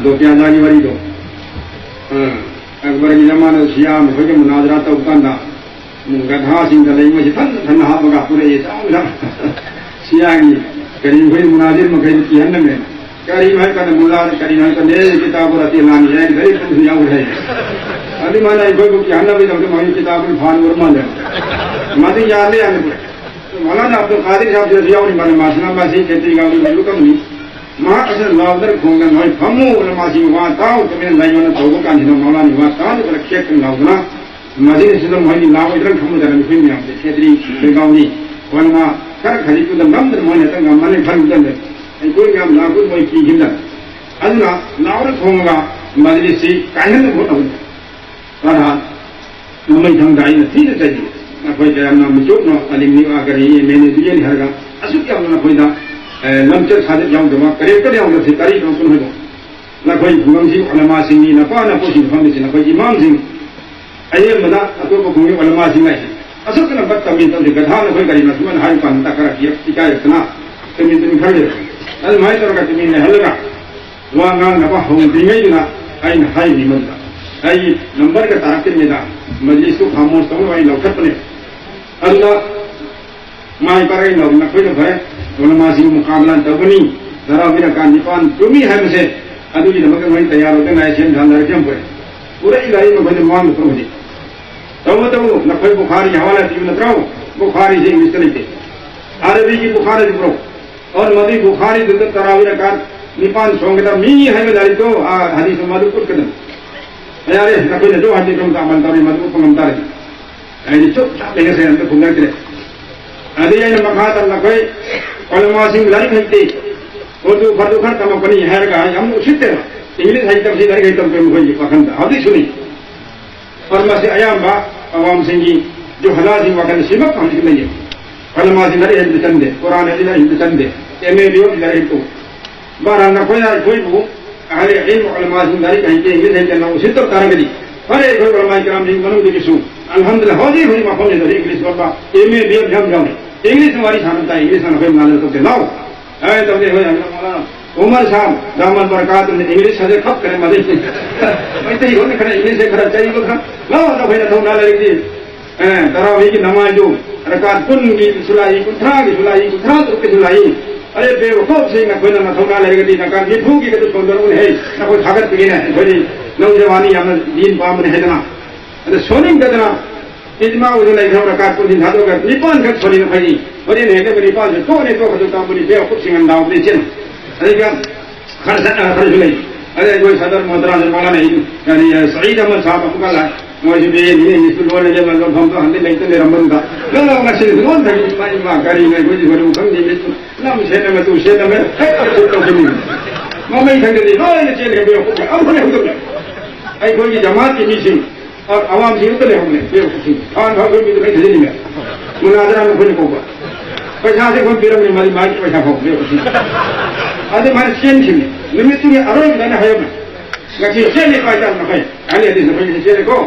ꯗꯣꯄꯤꯌꯥꯖꯥꯒꯤ ꯋꯥꯔꯤꯗꯣ꯫ ꯑ, ꯑꯛꯕꯔꯒꯤ ꯖꯃꯥꯅ ꯁꯤꯌꯥ ꯃꯈꯣꯏꯒ ꯃꯨꯅꯥꯖꯔꯥ ꯇꯧꯕ ꯀꯥꯟꯗ ꯒꯙꯥꯁꯤꯡꯗ ꯂꯩꯉꯣꯏꯁꯤ ꯊꯟꯅ ꯊꯟꯅ ꯍꯥꯞꯄꯒ ꯄꯨꯔꯛꯑꯦ ꯆꯥꯎꯅ꯫ ꯁꯤꯌꯥꯒꯤ ꯀꯔꯤ ꯃꯈꯣꯏ ꯃꯨꯅꯥꯖꯤꯔ ꯃꯈꯩꯗꯨ ꯀꯤꯍꯟꯅꯃꯦ꯫ ꯀꯔꯤꯅꯣ ꯍꯥꯏ ꯀꯥꯟꯗ ꯃꯨꯜꯂꯥ ꯀꯔꯤꯅꯣ ꯍꯥꯏ ꯀꯥꯟꯗ ꯑꯦ ꯀꯤꯇꯥꯕꯨ ꯔꯇꯤ ꯂꯥꯟꯅꯤ ꯍꯥꯏ ꯂꯥꯏꯔꯤꯛ ꯑꯗꯨꯁꯨ ꯌꯥꯎꯔꯦ ꯍꯥꯏ꯫ ꯑꯗꯨꯃꯥꯏꯅ ꯑꯩꯈꯣꯏꯕꯨ ꯀꯤꯍꯟꯅꯕꯒꯤꯗꯃꯛꯇ ꯃꯈꯣꯏ ꯀꯤꯇꯥꯕꯨ ꯐꯥꯟ ꯑꯣꯏꯔ ꯃꯥꯜꯂꯦ꯫ ꯃꯗꯨ ꯌꯥꯜꯂꯦ ꯌꯥꯜꯂꯦ꯫ ꯃꯧꯂꯥꯅꯥ ꯑꯕꯗꯨꯜ ꯀꯥꯗꯤꯔ ꯁꯥꯍꯕꯁꯤꯗꯁꯨ ꯌꯥꯎꯔꯤ ꯃꯥꯜꯂꯦ꯫ ꯃꯥꯁꯤꯅ ꯃꯥꯁꯤ ꯈꯦꯇ꯭ꯔꯤ ꯌꯥꯎꯔꯤ ꯃꯥꯜꯂꯨ ꯀꯝꯅꯤ꯫ ꯃꯍꯥꯛ ꯑꯁꯤꯅ ꯂꯥꯎꯗꯅ ꯈꯣꯡꯗꯅ ꯅꯣꯏ ꯐꯝꯃꯨ ꯃꯥꯁꯤ ꯋꯥ ꯇꯥꯎ ꯇꯨꯃꯤꯟꯅ ꯂꯩꯌꯣꯅ ꯇꯧꯕ ꯀꯥꯟꯁꯤꯗ ꯃꯧꯂꯥꯅꯤ ꯋꯥ ꯇꯥꯗꯕꯗ ꯈꯦꯛꯇꯅ ꯂꯥꯎꯗꯅ ꯃꯁꯤꯅ ꯁꯤꯗ ꯃꯣꯏꯗꯤ ꯂꯥꯛꯑꯣꯏꯗ꯭ꯔꯥ ꯈꯪꯕꯗꯅ ꯃꯈꯣꯏ ꯃꯌꯥꯝꯁꯦ ꯈꯦꯇ꯭ꯔꯤ ꯕꯦꯡꯒꯥꯎꯅꯤ ꯋꯥꯅ ꯈꯔ ꯈꯖꯤꯛꯇꯨꯗ ꯅꯝꯗꯅ ꯃꯣꯏꯅ ꯍꯦꯛꯇ ꯉꯝꯃꯅꯤ ꯈꯟꯕꯗꯅꯦ ꯑꯩꯈꯣꯏ ꯃꯌꯥꯝ ꯂꯥꯛꯄ ꯃꯣꯏ ꯀꯤꯈꯤꯕꯗ ꯑꯗꯨꯅ ꯂꯥꯎꯔ ꯈꯣꯡꯉꯒ ꯃꯖꯤꯂꯤꯁꯁꯤ ꯀꯥꯏꯍꯟꯅꯕ ꯍꯣꯠꯅꯕꯅꯤ꯫ ꯄ꯭ꯔꯙꯥꯟ ꯃꯃꯩ ꯊꯪꯗ ꯑꯩꯅ ꯊꯤꯅ ꯆꯩ꯫ ꯅꯈꯣꯏ ꯀꯌꯥꯝꯅ ꯃꯤꯆꯣꯛꯅ ꯑꯂꯤꯝꯅꯤ ꯀꯔꯤ ꯑꯦꯝ ꯑꯦꯟ ꯑꯦ ꯍꯥꯏꯔꯒ ꯑꯁꯨꯛ ꯌꯥꯝꯅ ꯅꯈꯣꯏꯗ ꯂꯝꯆꯠ ꯁꯥꯖꯠ ꯌꯥꯎꯗꯕ ꯀꯔꯦꯛꯇꯔ ꯌꯥꯎꯗꯕꯁꯤ ꯀꯔꯤ ꯀꯥꯎꯟꯁꯤꯜ ꯍꯥꯏꯕ? ꯅꯈꯣꯏ ꯈꯨꯡꯒꯪꯁꯤ ꯎꯂꯃꯥꯁꯤꯡꯒꯤ ꯅꯄꯥ ꯅꯄꯨꯁꯤꯡ ꯐꯝꯃꯤꯁꯤ ꯅꯈꯣꯏ ꯏꯃꯥꯝꯁꯤꯡ ꯑꯌꯦꯡꯕꯗ ꯑꯇꯣꯞꯄ ꯈꯨꯡꯒꯪꯒꯤ ꯎꯂꯃꯥꯁꯤꯡ ꯍꯥꯏꯁꯤ ꯑꯁꯨꯛꯀꯅ ꯕꯠ ꯇꯝꯃꯤ ꯇꯧꯁꯤ ꯒꯙꯥ ꯅꯈꯣꯏ ꯀꯔꯤꯅ ꯁꯨꯃꯥꯏꯅ ꯍꯥꯏꯕ ꯀꯥꯟꯗ ꯈꯔ ꯏꯀꯥꯏꯔꯛꯇꯅ ꯇꯨꯃꯤꯟ ꯇꯨꯃꯤꯟ ꯈꯔ ꯂꯩꯔꯦ꯫ ꯑꯗꯨꯃꯥꯏꯅ ꯇꯧꯔꯒ ꯇꯨꯃꯤꯟ ꯂꯩꯍꯜꯂꯒ ꯋꯥ ꯉꯥꯡꯅꯕ ꯍꯧꯗ꯭ꯔꯤꯉꯩꯗꯨꯅ ꯑꯩꯅ ꯍꯥꯏꯔꯤ ꯃꯗꯨꯗ ꯑꯩ ꯅꯝꯕꯔꯒ ꯇꯥꯔꯛꯇ꯭ꯔꯤꯉꯩꯗ ꯃꯖꯤꯁꯇꯨ ꯈꯥꯃꯣꯁ ꯇꯧꯅꯕ ꯑꯩ ꯂꯧꯈꯠꯄꯅꯦ꯫ ꯑꯗꯨꯗ ꯃꯥꯏ ꯄꯥꯛꯑꯦ ꯂꯧ ꯅꯈꯣꯏꯅ ꯐꯔꯦ꯫ ꯎꯂꯃꯥꯁꯤꯡ ꯃꯨꯀꯥꯕꯂꯥ ꯇꯧꯒꯅꯤ꯫ ꯇꯔꯥ ꯃꯤꯅ ꯀꯥꯟ ꯅꯤꯄꯥꯟ ꯇꯨꯝꯃꯤ ꯍꯥꯏꯕꯁꯦ ꯑꯗꯨꯒꯤꯗꯃꯛꯇ ꯃꯣꯏ ꯇꯌꯥꯔ ꯑꯣꯏꯗ ꯉꯥꯏ ꯁꯦꯝ ꯁꯥ ꯂꯥꯏꯔꯤꯛ ꯌꯥꯝ ꯄꯨꯔꯛꯏ꯫ ꯄꯨꯔꯛꯏ ꯂꯥꯏꯔꯤꯛ ꯃꯈꯣꯏꯅ ꯃꯃꯥꯡꯗ ꯄꯨꯔꯛꯄꯗꯤ ꯇꯧꯕꯇꯕꯨ ꯅꯈꯣꯏ ꯕꯨꯈꯥꯔꯤ ꯍꯋꯥꯂꯥ ꯄꯤꯕ ꯅꯠꯇ꯭ꯔꯣ? ꯕꯨꯈꯥꯔꯤꯁꯦ ꯏꯪꯂꯤꯁꯇ ꯂꯩꯇꯦ꯫ ꯑꯔꯕꯤꯒꯤ ꯕꯨꯈꯥꯔꯤꯁꯤ ꯄꯨꯔꯛꯎ꯫ ꯑꯗꯨꯅ ꯃꯗꯨꯒꯤ ꯕꯨꯈꯥꯔꯤꯗꯨꯗ ꯇꯔꯥꯋꯤ ꯔꯀꯥꯠ ꯅꯤꯄꯥꯟ ꯁꯣꯟꯒꯗꯕ ꯃꯤ ꯍꯥꯏꯕ ꯂꯥꯏꯔꯤꯛꯇꯣ, ꯑꯥ, ꯍꯗꯤꯁ ꯃꯗꯨ ꯎꯠꯀꯗꯕꯅꯤ꯫ ꯌꯥꯔꯦ, ꯅꯈꯣꯏꯅꯁꯨ ꯍꯗꯤꯁ ꯑꯃꯗ ꯑꯃꯜ ꯇꯧꯔꯤ, ꯃꯗꯨ ꯎꯠꯄ ꯉꯝ ꯇꯥꯔꯦ꯫ ꯑꯩꯗꯤ ꯆꯨꯞ ꯆꯥꯞ ꯂꯩꯅ ꯁꯦ ꯑꯝꯇ ꯈꯨꯝꯂꯛꯇ꯭ꯔꯦ꯫ ꯑꯗꯩ ꯑꯩꯅ ꯃꯈꯥ ꯇꯝꯅ ꯑꯩꯈꯣꯏ ꯎꯂꯃꯥꯁꯤꯡ ꯂꯥꯏꯔꯤꯛ ꯍꯩꯇꯦ, ꯎꯔꯗꯨ ꯐꯔꯗꯨ ꯈꯔ ꯇꯝꯃꯛꯄꯅꯤ ꯍꯥꯏꯔꯒ ꯌꯥꯝ ꯎꯁꯤꯠꯇꯦꯕ꯫ ꯏꯪꯂꯤꯁ ꯍꯩꯇꯕꯁꯤ ꯂꯥꯏꯔꯤꯛ ꯍꯩꯇꯕ ꯑꯩꯈꯣꯏꯒꯤ ꯋꯥꯈꯜꯗ ꯍꯧꯖꯤꯛꯁꯨꯅꯤ꯫ ꯐꯥꯔꯃꯥꯁꯤ ꯑꯌꯥꯝꯕ ꯑꯋꯥꯝꯁꯤꯡꯒꯤ ꯖꯨꯍꯂꯥꯁꯤꯡ ꯋꯥꯈꯜ ꯁꯤꯃꯛ ꯍꯧꯖꯤꯛ ꯂꯩꯌꯦ꯫ ꯐꯥꯔꯃꯥꯁꯤ ꯂꯥꯏꯔꯤꯛ ꯍꯩꯕ ꯆꯟꯗꯦ, ꯀꯨꯔꯥꯟ ꯍꯩꯕ ꯂꯥꯏꯔꯤꯛ ꯍꯩꯕ ꯆꯟꯗꯦ, ꯑꯦꯝ ꯑꯦ ꯕꯤ ꯑꯦ ꯂꯥꯏꯔꯤꯛ ꯍꯩꯕ꯫ ꯃꯔꯝ ꯅꯈꯣꯏꯅ ꯑꯩꯈꯣꯏꯕꯨ ꯑꯍꯜ ꯏꯜꯃ ꯎꯂꯃꯥꯁꯤꯡ ꯂꯥꯏꯔꯤꯛ ꯍꯩꯇꯦ, ꯏꯪꯂꯤꯁ ꯍꯩꯇꯦ, ꯅꯪ ꯎꯁꯤꯠꯇꯕ ꯇꯥꯔꯒꯗꯤ ꯐꯔꯦ, ꯑꯩꯈꯣꯏ ꯎꯂꯃꯥ ꯀꯔꯥꯝꯁꯤꯡ ꯃꯅꯨꯡꯗꯒꯤꯁꯨ ꯑꯜꯍꯝꯗꯨꯂꯤꯜꯂꯥꯍ ꯍꯧꯖꯤꯛ ꯍꯧꯖꯤꯛ ꯃꯐꯝꯁꯤꯗ ꯏꯪꯂꯤꯁ ꯂꯣꯟꯕ ꯑꯦꯝ ꯑꯦ ꯕꯤ ꯑꯦ ꯌꯥꯝ ꯌꯥꯎꯔꯦ꯫ ꯏꯪꯂꯤꯁꯅ ꯋꯥꯔꯤ ꯁꯥꯟꯅꯕ ꯇꯥꯏ, ꯏꯪꯂꯤꯁꯅ ꯑꯩꯈꯣꯏ ꯉꯥꯡꯅꯕ ꯇꯧꯗꯦ꯫ ꯂꯥꯎ꯫ ꯑꯦ, ꯇꯧꯗꯦ, ꯍꯣꯏ, ꯍꯣꯏ, ꯃꯧꯂꯥꯅꯥ ꯎꯃꯔ ꯁꯥꯍꯕ ꯗꯥꯃꯟ ꯕꯔꯀꯥꯇꯨꯅ ꯏꯪꯂꯤꯁ ꯍꯥꯏꯁꯦ ꯈꯞ ꯈꯔ ꯃꯥꯟꯅꯩ꯫ ꯃꯩꯇꯩꯂꯣꯟ ꯈꯔ ꯏꯪꯂꯤꯁꯁꯦ ꯈꯔ ꯆꯩꯕ ꯈꯔ ꯂꯥꯎ, ꯅꯈꯣꯏꯅ ꯊꯧꯅꯥ ꯂꯩꯔꯗꯤ꯫ ꯑꯦ, ꯇꯔꯥꯋꯤꯒꯤ ꯅꯃꯥꯖꯗꯨ ꯔꯀꯥꯠ ꯀꯨꯟꯒꯤꯁꯨ ꯂꯥꯛꯏ, ꯀꯨꯟꯊ꯭ꯔꯥꯒꯤꯁꯨ ꯂꯥꯛꯏ, ꯀꯨꯟꯊ꯭ꯔꯥ ꯇꯔꯨꯛꯀꯤꯁꯨ ꯂꯥꯛꯏ꯫ ꯑꯔꯦ, ꯕꯦꯋꯀꯨꯐꯁꯤꯡ, ꯅꯈꯣꯏꯅ ꯅꯊꯧꯅꯥ ꯂꯩꯔꯒꯗꯤ ꯔꯀꯥꯠ ꯅꯤꯐꯨꯒꯤ ꯈꯛꯇ ꯁꯣꯟꯗꯣꯔꯛꯎꯅꯦꯍꯦ꯫ ꯅꯈꯣꯏ ꯊꯥꯒꯠꯄꯤꯒꯦꯅꯦ꯫ ꯑꯩꯈꯣꯏꯗꯤ ꯅꯧꯖꯋꯥꯟꯅꯤ, ꯌꯥꯝꯅ ꯗꯤꯟ ꯄꯥꯝꯕꯅꯤ ꯍꯥꯏꯗꯅ꯫ ꯑꯗ ꯁꯣꯟꯅꯤꯡꯗꯗꯅ ꯏꯖꯃꯥ ꯑꯣꯏꯅ ꯂꯩꯈ꯭ꯔꯕ ꯔꯀꯥꯠ ꯀꯨꯟ ꯊꯥꯗꯣꯛꯑꯒ ꯅꯤꯄꯥꯟ ꯈꯛ ꯁꯣꯜꯂꯤꯅ ꯐꯩ꯫ ꯍꯣꯔꯦꯟ ꯍꯦꯛꯇ ꯅꯤꯄꯥꯟꯁꯦ ꯇꯣꯛꯑꯅꯤ, ꯇꯣꯛꯀꯗꯧ ꯇꯧꯕꯅꯤ, ꯕꯦꯋꯀꯨꯐꯁꯤꯡ ꯑꯟꯗꯥꯎꯕꯗ ꯏꯆꯦꯜ꯫ ꯑꯗꯩꯒ ꯈꯔ ꯆꯠꯅ ꯈꯔꯁꯨ ꯂꯩ꯫ ꯑꯗꯩ ꯑꯩꯈꯣꯏ ꯁꯗꯔ ꯃꯣꯍꯇꯔꯥꯝꯁꯦ ꯃꯧꯂꯥꯅꯥ ꯏ-, ꯀꯔꯤ, ꯁꯌꯤꯗ ꯑꯍꯃꯗ ꯁꯥꯍꯕ ꯑꯃꯨꯛꯀ ꯂꯥꯛꯑꯦ꯫ ꯃꯣꯏꯁꯨ ꯕꯤ ꯑꯦ ꯏꯪꯂꯤꯁꯇꯨ ꯂꯣꯟꯅ ꯂꯦꯝꯅ ꯂꯣꯟꯐꯝꯗꯣ ꯍꯟꯗꯤ ꯂꯩꯇ ꯂꯩꯔꯝꯕꯅꯤꯗ꯫ ꯂꯣꯟ ꯂꯣꯟ ꯉꯁꯤꯗꯤ ꯂꯣꯟ ꯊꯕꯤ ꯏꯃꯥ ꯏꯃꯥ ꯀꯔꯤꯅꯣ ꯑꯩꯈꯣꯏꯗꯤ ꯍꯣꯔꯦꯟ ꯈꯪꯗꯦ, ꯏꯪꯂꯤꯁꯇꯨ ꯅꯝ ꯁꯦꯠꯅ ꯃꯇꯨ ꯁꯦꯠꯅ ꯃꯦ ꯍꯦꯛꯇ ꯇꯧꯁꯤꯟꯅꯤꯡꯉꯤ꯫ ꯃꯃꯩ ꯊꯪꯗꯗꯤ ꯂꯣꯏꯅ ꯆꯦꯟꯈ꯭ꯔꯦ, ꯕꯦꯋꯀꯨꯐ ꯑꯃꯨꯛ ꯂꯩꯍꯧꯗꯕꯅꯦ꯫ ꯑꯩꯈꯣꯏꯒꯤ ꯖꯃꯥꯠꯀꯤ ꯃꯤꯁꯤꯡ ꯑ-, ꯑꯋꯥꯝꯁꯤ ꯑꯝꯇ ꯂꯩꯍꯧꯕꯅꯦ, ꯕꯦꯋꯀꯨꯐꯁꯤꯡ꯫ ꯐꯥꯟ ꯐꯥꯟ ꯑꯩꯈꯣꯏ ꯃꯤꯗꯨ ꯂꯣꯏ ꯊꯥꯖꯤꯜꯂꯤꯃꯦ꯫ ꯃꯨꯅꯥꯖꯔꯥ ꯃꯈꯣꯏꯅ ꯀꯧꯕ꯫ ꯄꯩꯁꯥꯁꯦ ꯑꯩꯈꯣꯏ ꯄꯤꯔꯝꯃꯤ, ꯃꯔꯤ ꯃꯥꯒꯤ ꯄꯩꯁꯥ ꯐꯥꯎ ꯕꯦꯋꯀꯨꯐꯁꯤꯡ꯫ ꯑꯗꯨꯃꯥꯏꯅ ꯆꯦꯟꯈꯤꯕꯅꯤ꯫ ꯅꯨꯃꯤꯠꯇꯨꯒꯤ ꯑꯔꯣꯏꯕꯗ ꯑꯩꯅ ꯍꯥꯏꯔꯝꯃꯦ꯫ ꯉꯁꯤ ꯆꯦꯜꯂꯤ ꯀꯥꯏ ꯆꯠꯂꯤꯅꯣ ꯈꯪꯉꯦ꯫ ꯑꯍꯜ ꯍꯥꯗꯤꯁꯅ ꯑꯩꯈꯣꯏ ꯉꯁꯤ ꯆꯦꯜꯂꯦꯀꯣ꯫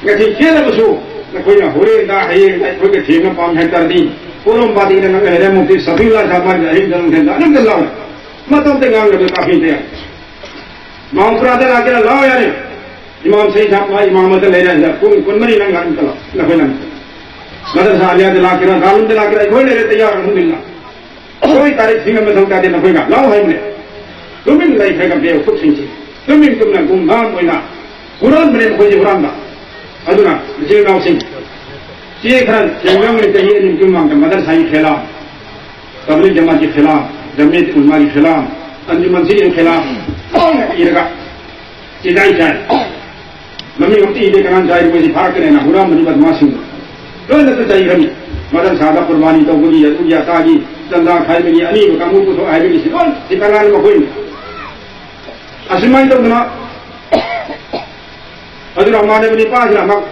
ꯉꯁꯤ ꯆꯦꯜꯂꯕꯁꯨ ꯅꯈꯣꯏꯅ ꯍꯣꯔꯦꯟꯗ, ꯍꯌꯦꯡꯗ ꯑꯩꯈꯣꯏꯒ ꯊꯦꯡꯅ ꯄꯥꯝꯃꯤ ꯍꯥꯏ ꯇꯥꯔꯗꯤ, ꯄꯣꯔꯣꯝꯄꯥꯇꯤꯗ ꯅꯪ ꯂꯩꯔꯦ, ꯃꯨꯐꯇꯤ ꯁꯐꯤꯎꯜꯂꯥ ꯁꯥꯍꯕ ꯃꯥꯒꯤ ꯑꯍꯤꯡꯗ ꯅꯨꯡꯊꯤꯟꯗ ꯑꯅꯝꯗ ꯂꯥꯎꯔꯦ꯫ ꯃꯇꯣꯝꯇ ꯉꯥꯡꯗꯕ ꯀꯥꯐꯤ ꯇꯌꯥ꯫ ꯃꯥꯎꯟꯄꯨꯔꯥꯗ ꯂꯥꯛꯀꯦꯔꯥ ꯂꯥꯎ ꯌꯥꯔꯦ꯫ ꯏꯃꯥꯝ ꯁꯌꯤꯗ ꯁꯥꯍꯕ ꯃꯥ ꯏꯃꯥꯝ ꯑꯃꯗ ꯂꯩꯔꯦ, ꯁꯤꯗ ꯄꯨꯡ ꯀꯨꯟꯃꯔꯤ ꯅꯪ ꯉꯥꯏꯕ ꯂꯥꯛꯑꯣ, ꯅꯈꯣꯏ ꯅꯪ꯫ ꯃꯗꯔꯁꯥ ꯑꯂꯤꯌꯥꯗ ꯂꯥꯛꯀꯦꯔꯥ, ꯗꯥꯔꯨꯟꯗ ꯂꯥꯛꯀꯦꯔꯥ, ꯑꯩꯈꯣꯏ ꯂꯩꯔꯦ ꯇꯌꯥꯔ, ꯑꯜꯍꯝꯗꯨꯂꯤꯜꯂꯥꯍ꯫ ꯑꯩꯈꯣꯏ ꯇꯥꯔꯤꯛ ꯊꯤꯡꯕ ꯃꯊꯧ ꯇꯥꯗꯦ, ꯅꯈꯣꯏꯅ ꯂꯥꯎ ꯍꯥꯏꯕꯅꯦ꯫ ꯇꯨꯃꯤꯟ ꯂꯩꯈ꯭ꯔꯒ ꯕꯦꯋꯀꯨꯐꯁꯤꯡꯁꯤ ꯇꯨꯃꯤꯟ ꯇꯨꯝꯅ ꯒꯨꯝ ꯉꯥꯝ ꯑꯣꯏꯅ ꯍꯨꯔꯥꯟꯕꯅꯦ ꯃꯈꯣꯏꯁꯦ, ꯍꯨꯔꯥꯟꯕ꯫ ꯑꯗꯨꯅ ꯏꯆꯤꯜ ꯏꯅꯥꯎꯁꯤꯡ, ꯆꯦ ꯈꯔ ꯊꯦꯡꯅꯕꯅꯤ, ꯆꯍꯤ ꯑꯅꯤꯃꯨꯛꯀꯤ ꯃꯃꯥꯡꯗ ꯃꯗꯔꯁꯥꯒꯤ ꯈꯦꯂꯥꯞ, ꯇꯕꯂꯤꯒ ꯖꯃꯥꯠꯀꯤ ꯈꯦꯂꯥꯞ, ꯖꯃꯤꯌꯠ ꯎꯂꯃꯥꯒꯤ ꯈꯦꯂꯥꯞ, ꯑꯟꯖꯨꯃꯟꯁꯤꯒꯤ ꯈꯦꯂꯥꯞ ꯂꯣꯏꯅ ꯏꯔꯒ ꯆꯤꯗꯥꯏ ꯆꯥꯏ꯫ ꯃꯃꯤꯡ ꯑꯝꯇ ꯏꯗꯦ, ꯀꯅꯥꯅ ꯆꯥꯏ? ꯃꯣꯏꯁꯤ ꯐꯥꯔꯛꯀꯅꯦꯅ ꯍꯨꯔꯥꯟꯕꯅꯤ, ꯕꯗꯃꯥꯁꯁꯤꯡ ꯂꯣꯏꯅꯁꯨ ꯆꯩꯈ꯭ꯔꯅꯤ꯫ ꯃꯗꯔꯁꯥꯗ ꯀꯨꯔꯕꯥꯅꯤ ꯇꯧꯕꯒꯤ, ꯑꯗꯨꯒꯤ ꯑꯇꯥꯒꯤ ꯆꯟꯗꯥ ꯈꯥꯏꯕꯒꯤ ꯑꯅꯤꯕ ꯀꯥꯡꯕꯨ ꯄꯨꯊꯣꯛ ꯍꯥꯏꯕꯒꯤ ꯁꯤꯂꯣꯏ ꯁꯤ ꯀꯅꯥꯅ ꯃꯈꯣꯏꯅꯤ꯫ ꯑꯁꯨꯃꯥꯏꯅ ꯇꯧꯗꯅ ꯑꯗꯨ ꯔꯍꯃꯥꯟ ꯍꯥꯏꯕ ꯅꯤꯄꯥꯁꯤꯅ ꯑꯃꯨꯛ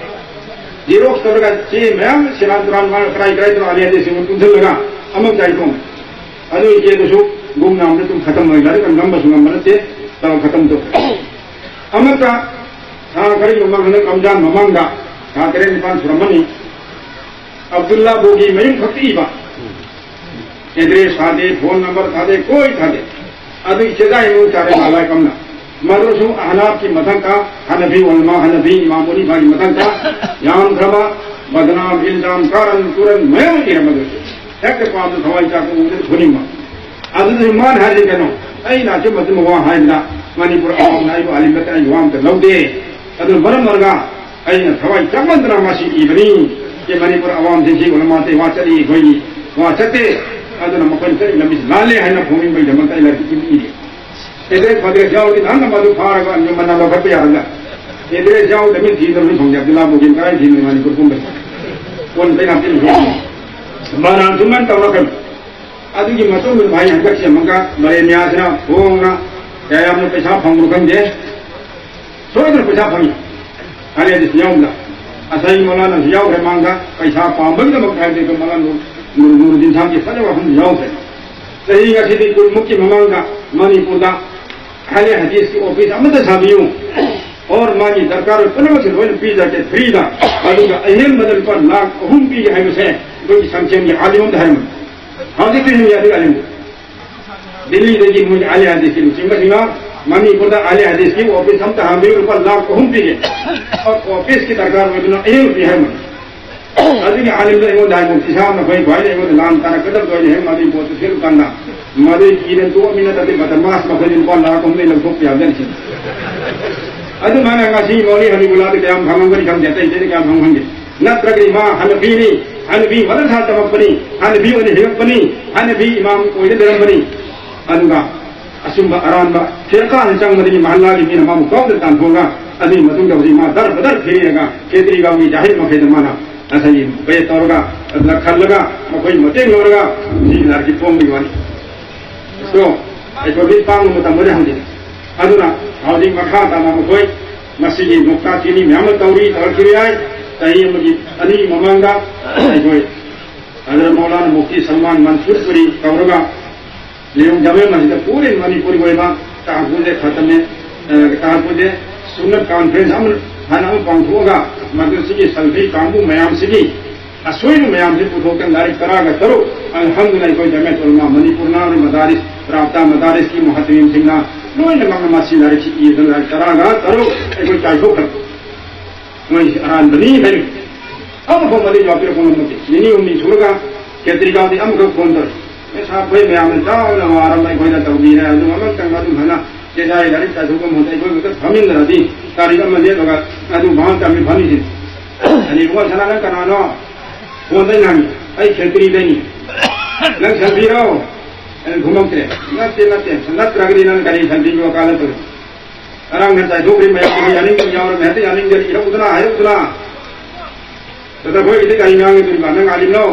ꯖꯦꯔꯣꯛꯁ ꯇꯧꯔꯒ ꯆꯦ ꯃꯌꯥꯝ ꯁꯦꯔꯥꯟ ꯇꯨꯔꯥꯟ ꯃꯥꯅ ꯀꯔꯥꯏ ꯀꯔꯥꯏꯗꯅꯣ ꯑꯥꯂꯤꯌꯥꯗ ꯁꯤꯡꯕ ꯇꯨꯝꯁꯤꯜꯂꯒ ꯑꯃꯨꯛ ꯆꯥꯏꯊꯣꯛꯑꯝꯃꯦ꯫ ꯑꯗꯨ ꯏꯆꯦꯗꯨꯁꯨ ꯒꯨꯝ ꯅꯥꯝꯗ ꯑꯗꯨꯝ ꯈꯇꯝ ꯑꯣꯏ, ꯂꯥꯏꯔꯤꯛ ꯇꯝ ꯉꯝꯕꯁꯨ ꯉꯝꯕ ꯅꯠꯇꯦ, ꯇꯧꯔ ꯈꯇꯝ ꯇꯧꯈ꯭ꯔꯦ꯫ ꯑꯃꯨꯛꯀ ꯊꯥ ꯈꯔꯒꯤ ꯃꯃꯥꯡ, ꯍꯟꯗꯛ ꯔꯝꯖꯥꯟ ꯃꯃꯥꯡꯗ ꯊꯥ ꯇꯔꯦꯠ ꯅꯤꯄꯥꯜ ꯁꯨꯔꯝꯃꯅꯤ, ꯑꯕꯗꯨꯜꯂꯥ ꯕꯣꯒꯤ ꯃꯌꯨꯝ ꯈꯛꯇ ꯏꯕ ꯑꯦꯗ꯭ꯔꯦꯁ ꯊꯥꯗꯦ, ꯐꯣꯟ ꯅꯝꯕꯔ ꯊꯥꯗꯦ, ꯀꯣꯏ ꯊꯥꯗꯦ꯫ ꯑꯗꯨꯒꯤ ꯆꯦꯗꯥꯏ ꯃꯑꯣꯡ ꯆꯥꯔꯦ ꯃꯥ ꯂꯥꯏ ꯀꯝꯅ꯫ ꯃꯗꯨꯁꯨ ꯑꯍꯅꯥꯐꯀꯤ ꯃꯊꯛꯇ, ꯍꯅꯐꯤ ꯎꯂꯃꯥ, ꯍꯅꯐꯤ ꯏꯃꯥꯝ ꯃꯨꯅꯤꯐꯥꯒꯤ ꯃꯊꯛꯇ ꯌꯥꯝꯈ꯭ꯔꯕ ꯕꯗꯅꯥꯝ, ꯏꯜꯖꯥꯝ, ꯀꯥꯔꯟ ꯇꯨꯔꯟ ꯃꯌꯥꯝ ꯏꯔꯝꯕꯗꯨ ꯍꯦꯛꯇ ꯄꯥꯕꯗ ꯊꯋꯥꯏ ꯆꯥꯛꯄ ꯎꯕꯗ ꯐꯨꯅꯤꯡꯕ꯫ ꯑꯗꯨꯗꯤ ꯃꯥꯅ ꯍꯥꯏꯔꯤ ꯀꯩꯅꯣ, ꯑꯩꯅ ꯑꯆꯨꯝ ꯑꯆꯨꯝꯕ ꯋꯥ ꯍꯥꯏꯕꯗ ꯃꯅꯤꯄꯨꯔ ꯑꯋꯥꯡꯅ ꯑꯩꯕꯨ ꯑꯥꯂꯤꯝ ꯅꯠꯇꯦ, ꯑꯩꯒꯤ ꯋꯥ ꯑꯝꯇ ꯂꯧꯗꯦ꯫ ꯑꯗꯨꯅ ꯃꯔꯝ ꯑꯣꯏꯔꯒ ꯑꯩꯅ ꯊꯋꯥꯏ ꯆꯪꯃꯟꯗꯅ ꯃꯁꯤ ꯏꯕꯅꯤ꯫ ꯁꯤ ꯃꯅꯤꯄꯨꯔ ꯑꯋꯥꯡꯁꯤꯡꯁꯤ ꯎꯂꯃꯥ ꯑꯇꯩ ꯋꯥ ꯆꯠꯂꯤ, ꯑꯩꯈꯣꯏꯒꯤ ꯋꯥ ꯆꯠꯇꯦ꯫ ꯑꯗꯨꯅ ꯃꯈꯣꯏꯅ ꯆꯠꯂꯤ ꯂꯝꯕꯤꯁꯤ ꯂꯥꯜꯂꯦ ꯍꯥꯏꯅ ꯐꯣꯡꯅꯤꯡꯕꯒꯤꯗꯃꯛꯇ ꯑꯩ ꯂꯥꯏꯔꯤꯛ ꯑꯃ ꯏꯔꯤ꯫ ꯑꯦꯗ꯭ꯔꯦꯁ ꯐꯗ꯭ꯔꯦꯁ ꯌꯥꯎꯔꯗꯤ ꯅꯍꯥꯟꯅ ꯃꯗꯨ ꯐꯥꯔꯒ ꯃꯅꯥ ꯂꯧꯈꯠꯄ ꯌꯥꯔꯒ꯫ ꯑꯦꯗ꯭ꯔꯦꯁ ꯌꯥꯎꯗꯕꯅꯤ ꯊꯤꯗꯕꯅꯤ ꯐꯪꯗꯦ꯫ ꯑꯕꯗꯨꯜꯂꯥ ꯕꯨꯒꯤꯟ ꯀꯗꯥꯏ ꯊꯤꯗꯅꯤ ꯃꯅꯤꯄꯨꯔ ꯄꯨꯝꯕꯁꯤ? ꯀꯣꯟ ꯄꯩꯅꯥ ꯄꯤꯅꯤ꯫ ꯃꯔꯥꯟ ꯁꯨꯃꯥꯏꯅ ꯇꯧꯔꯛꯀꯅꯤ꯫ ꯑꯗꯨꯒꯤ ꯃꯇꯨꯡꯗ ꯚꯥꯏ ꯍꯟꯗꯛꯁꯦ ꯑꯃꯨꯛꯀ ꯃꯂꯦꯅꯤꯌꯥꯁꯤꯅ ꯍꯣꯡꯅ ꯀꯌꯥꯝꯅ ꯄꯩꯁꯥ ꯐꯪꯕꯅꯣ ꯈꯪꯗꯦ꯫ ꯁꯣꯏꯗꯅ ꯄꯩꯁꯥ ꯐꯪꯉꯤ꯫ ꯍꯥꯏꯔꯦ ꯑꯗꯨꯁꯨ ꯌꯥꯎꯕꯗ ꯉꯁꯥꯏ ꯃꯣꯂꯥꯅꯁꯨ ꯌꯥꯎꯈ꯭ꯔꯦ ꯃꯥꯡꯗ ꯄꯩꯁꯥ ꯄꯥꯝꯕꯒꯤꯗꯃꯛ ꯍꯥꯏꯕꯗꯤ ꯑꯩꯈꯣꯏ ꯃꯣꯂꯥ ꯅꯨꯔ-, ꯅꯨꯔ-, ꯅꯨꯔꯨꯗꯤꯟ ꯁꯥꯍꯕꯀꯤ ꯐꯖꯕ ꯋꯥꯐꯝꯁꯨ ꯌꯥꯎꯈ꯭ꯔꯦ꯫ ꯆꯍꯤ ꯉꯁꯤꯗꯤ ꯀꯨꯟꯃꯨꯛꯀꯤ ꯃꯃꯥꯡꯗ ꯃꯅꯤꯄꯨꯔꯗ ꯑꯍꯂꯦ ꯍꯗꯤꯁꯀꯤ ꯑꯣꯐꯤꯁ ꯑꯃꯠꯇ ꯁꯥꯕꯤꯌꯨ꯫ ꯑꯣꯔ ꯃꯥꯒꯤ ꯗꯔꯀꯥꯔ ꯑꯣꯏ ꯄꯨꯝꯅꯃꯛꯁꯦ ꯂꯣꯏꯅ ꯄꯤꯖꯔꯛꯀꯦ ꯐ꯭ꯔꯤꯗ꯫ ꯑꯗꯨꯒ ꯑꯍꯦꯟꯕꯗ ꯂꯨꯄꯥ ꯂꯥꯈ ꯑꯍꯨꯝ ꯄꯤꯒꯦ ꯍꯥꯏꯕꯁꯦ ꯑꯩꯈꯣꯏꯒꯤ ꯁꯪꯁꯦꯟꯒꯤ ꯑꯥꯂꯤꯝ ꯑꯃꯗ ꯍꯥꯏꯔꯝꯃꯤ꯫ ꯍꯧꯖꯤꯛꯇꯤ ꯍꯤꯡꯉꯤ ꯑꯗꯨꯒꯤ ꯑꯥꯂꯤꯝꯗꯨ꯫ ꯗꯤꯜꯂꯤꯗꯒꯤ ꯃꯣꯏꯒꯤ ꯑꯥꯂꯤꯌꯥ ꯍꯗꯤꯁꯀꯤ ꯂꯨꯆꯤꯡꯕꯁꯤꯡꯅ ꯃꯅꯤꯄꯨꯔꯗ ꯑꯥꯂꯤꯌꯥ ꯍꯗꯤꯁꯀꯤ ꯑꯣꯐꯤꯁ ꯑꯝꯇ ꯍꯥꯡꯕꯤꯌꯨ, ꯂꯨꯄꯥ ꯂꯥꯈ ꯑꯍꯨꯝ ꯄꯤꯒꯦ꯫ ꯑꯣꯐꯤꯁꯀꯤ ꯗꯔꯀꯥꯔ ꯑꯣꯏꯗꯨꯅ ꯑꯍꯦꯟꯕ ꯄꯤ ꯍꯥꯏꯔꯝꯃꯤ꯫ ꯑꯗꯨꯒꯤ ꯑꯥꯂꯤꯝꯗꯣ ꯑꯩꯉꯣꯟꯗ ꯍꯥꯏꯕ, "ꯏꯁꯥ ꯅꯈꯣꯏ ꯈ꯭ꯋꯥꯏꯗꯒꯤ ꯑꯩꯉꯣꯟꯗ ꯂꯥꯟ ꯇꯥꯔꯛꯀꯗꯕꯗꯣ ꯑꯩꯅ ꯍꯦꯛ ꯃꯗꯨꯒꯤ ꯄꯣꯠꯇꯨ ꯁꯦꯠꯂꯨꯀꯥꯟꯗ ꯃꯗꯨꯒꯤ ꯀꯤꯗꯅ ꯇꯣꯛꯑꯃꯤ, ꯅꯠꯇ꯭ꯔꯗꯤ ꯕꯗꯃꯥꯁ ꯃꯈꯣꯏꯗꯤ ꯂꯨꯄꯥ ꯂꯥꯈ ꯑꯍꯨꯝꯗꯒꯤ ꯂꯧꯊꯣꯛꯄ ꯌꯥꯕꯖꯥꯠꯅꯤ ꯁꯤꯅꯤ"꯫ ꯑꯗꯨꯃꯥꯏꯅ ꯉꯁꯤ ꯃꯧꯂꯤ ꯍꯕꯤꯕꯨꯜꯂꯥꯗ ꯀꯌꯥꯝ ꯐꯪꯉꯝꯒꯅꯤ ꯈꯪꯗꯦ, ꯑꯇꯩ ꯑꯇꯩꯗ ꯀꯌꯥꯝ ꯐꯪꯉꯝꯒꯦ꯫ ꯅꯠꯇ꯭ꯔꯒꯗꯤ ꯃꯥ ꯍꯅꯐꯤꯅꯤ, ꯍꯅꯐꯤ ꯃꯗꯔꯁꯥ ꯇꯝꯃꯛꯄꯅꯤ, ꯍꯅꯐꯤ ꯑꯣꯏꯅ ꯍꯤꯡꯉꯛꯄꯅꯤ, ꯍꯅꯐꯤ ꯏꯃꯥꯝ ꯑꯣꯏꯅ ꯂꯩꯔꯝꯕꯅꯤ꯫ ꯑꯗꯨꯒ ꯑꯆꯨꯝꯕ ꯑꯔꯥꯟꯕ ꯐꯤꯔꯀꯥꯁꯤ ꯆꯪꯕꯗꯒꯤ ꯃꯍꯜꯂꯥꯒꯤ ꯃꯤꯅ ꯃꯥꯕꯨ ꯀꯥꯎꯗ ꯇꯥꯟꯊꯣꯛꯑꯒ ꯑꯗꯨꯒꯤ ꯃꯇꯨꯡꯗ ꯍꯧꯖꯤꯛ ꯃꯥ ꯗꯔ ꯕꯗꯔ ꯊꯦꯡꯉꯒ ꯈꯦꯇ꯭ꯔꯤꯒꯥꯎꯒꯤ ꯖꯥꯍꯤꯔ ꯃꯈꯩꯗ ꯃꯥꯅ ꯉꯁꯥꯏꯒꯤ ꯄꯦ ꯇꯧꯔꯒ, ꯑꯗꯨꯅ ꯈꯜꯂꯒ, ꯃꯈꯣꯏ ꯃꯇꯦꯡ ꯂꯧꯔꯒ ꯁꯤ ꯂꯥꯏꯔꯤꯛꯁꯤ ꯐꯣꯡꯕꯒꯤ ꯋꯥꯅꯤ꯫ ꯑꯗꯣ ꯑꯩꯈꯣꯏ ꯃꯤꯠ ꯄꯥꯡꯕ ꯃꯇꯝꯗꯗꯤ ꯍꯧꯖꯤꯛ꯫ ꯑꯗꯨꯅ ꯍꯧꯖꯤꯛ ꯃꯈꯥ ꯇꯥꯅ ꯃꯈꯣꯏ ꯃꯁꯤꯒꯤ ꯅꯣꯛꯇꯥꯛꯀꯤ ꯃꯤ ꯃꯌꯥꯝ ꯑꯃ ꯇꯧꯔꯤ, ꯇꯧꯔꯛꯈꯤꯕ ꯌꯥꯏ꯫ ꯆꯍꯤ ꯑꯃꯒꯤ ꯑꯅꯤ ꯃꯃꯥꯡꯗ ꯑꯩꯈꯣꯏ ꯍꯖꯔꯠ ꯃꯧꯂꯥꯅꯥ ꯃꯨꯐꯇꯤ ꯁꯜꯃꯥꯟ ꯃꯟꯁꯨꯔ ꯄꯨꯔꯤ ꯇꯧꯔꯒ ꯂꯤꯂꯣꯡ ꯖꯥꯃꯦ ꯃꯁꯖꯤꯗ ꯄꯨꯔꯤ ꯃꯅꯤꯄꯨꯔꯒꯤ ꯑꯣꯏꯕ ꯇꯥꯡꯈꯨꯜꯁꯦ ꯈꯛꯇꯅꯦ, ꯑ, ꯇꯥꯡꯈꯨꯜꯁꯦ ꯁꯨꯟꯅꯠ ꯀꯟꯐ꯭ꯔꯦꯟꯁ ꯑꯃ ꯍꯥꯏꯅ ꯑꯃ ꯄꯥꯡꯊꯣꯛꯑꯒ ꯃꯗꯨꯁꯤꯒꯤ ꯁꯜꯐꯤ ꯀꯥꯡꯕꯨ ꯃꯌꯥꯝꯁꯤꯒꯤ ꯑꯁꯣꯏꯕ ꯃꯌꯥꯝꯁꯤ ꯄꯨꯊꯣꯛꯇꯅ ꯂꯥꯏꯔꯤꯛ ꯇꯔꯥꯒ ꯇꯔꯨꯛ, ꯑꯜꯍꯝꯗꯨꯂꯤꯜꯂꯥꯍ, ꯑꯩꯈꯣꯏ ꯖꯃꯤꯌꯠ ꯎꯂꯃꯥ ꯃꯅꯤꯄꯨꯔ ꯅꯥꯔꯤ ꯃꯗꯥꯔꯤꯁ, ꯔꯥꯕꯇꯥ ꯃꯗꯥꯔꯤꯁꯀꯤ ꯃꯨꯍꯇꯃꯤꯝꯁꯤꯡꯅ ꯂꯣꯏꯅꯃꯛꯅ ꯃꯁꯤ ꯂꯥꯏꯔꯤꯛꯁꯤ ꯏꯗꯅ ꯂꯥꯏꯔꯤꯛ ꯇꯔꯥꯒ ꯇꯔꯨꯛ ꯑꯩꯈꯣꯏ ꯆꯥꯏꯊꯣꯛꯈ꯭ꯔꯦ꯫ ꯃꯣꯏꯁꯤ ꯑꯔꯥꯟꯕꯅꯤ ꯍꯥꯏꯔꯤ꯫ ꯑꯃꯐꯥꯎ ꯃꯗꯨ ꯖꯋꯥꯕ ꯄꯤꯔꯛꯄ ꯉꯝꯃꯛꯇꯦ꯫ ꯅꯤꯅꯤ ꯍꯨꯝꯅꯤ ꯁꯨꯔꯒ ꯈꯦꯇ꯭ꯔꯤꯒꯥꯎꯗꯤ ꯑꯃꯈꯛ ꯐꯣꯟ ꯇꯧꯔꯦ꯫ ꯑꯦ, ꯁꯥꯔ, ꯑꯩꯈꯣꯏ ꯃꯌꯥꯝꯅ ꯆꯥꯎꯅ ꯋꯥꯔꯝꯕ ꯑꯩꯈꯣꯏꯅ ꯇꯧꯕꯤꯔꯦ꯫ ꯑꯗꯨ ꯑꯃꯇꯪ ꯑꯗꯨꯝ ꯍꯥꯏꯅ ꯀꯦꯖꯥꯏ ꯂꯥꯏꯔꯤꯛ ꯇꯥꯊꯣꯛꯄ ꯃꯍꯨꯠꯇ ꯑꯩꯈꯣꯏ ꯈꯛꯇ ꯐꯝꯃꯤꯟꯅꯔꯗꯤ ꯇꯥꯔꯤꯛ ꯑꯃ ꯂꯦꯞꯂꯒ ꯑꯗꯨ ꯚꯥꯞ ꯇꯥꯃꯤ ꯐꯝꯃꯤꯁꯤꯅꯤ꯫ ꯑꯗꯩ ꯏꯕꯨꯡꯉꯣ ꯁꯅꯥ, ꯅꯪ ꯀꯅꯥꯅꯣ? ꯐꯣꯟꯗ ꯉꯥꯡꯉꯤ꯫ ꯑꯩ ꯈꯦꯇ꯭ꯔꯤꯗꯩꯅꯤ꯫ ꯅꯪ ꯁꯟꯕꯤꯔꯣ? ꯑꯩꯅ ꯈꯨꯝꯃꯛꯇ꯭ꯔꯦ꯫ ꯅꯠꯇꯦ, ꯅꯠꯇꯦ꯫ ꯅꯠꯇ꯭ꯔꯒꯗꯤ ꯅꯪ ꯀꯔꯤ ꯁꯟꯕꯤꯒꯤ ꯋꯥꯀꯥꯜ ꯅꯠꯇ꯭ꯔꯣ? ꯉꯔꯥꯡ ꯅꯍꯥꯟ ꯆꯥꯏꯊꯣꯛꯈ꯭ꯔꯦ ꯃꯌꯥꯝ, ꯌꯥꯅꯤꯡꯗꯕ ꯌꯥꯎꯔꯝꯃꯦ꯫ ꯍꯦꯛꯇ ꯌꯥꯅꯤꯡꯗꯦ, ꯏꯔꯛꯎꯗꯅ, ꯍꯥꯏꯔꯛꯎꯗꯅ꯫ ꯑꯗ ꯑꯩꯈꯣꯏꯒꯤꯗꯤ ꯀꯔꯤ ꯉꯥꯡꯉꯤꯗꯣꯔꯤꯕ? ꯅꯪ ꯑꯥꯂꯤꯝꯂꯣ?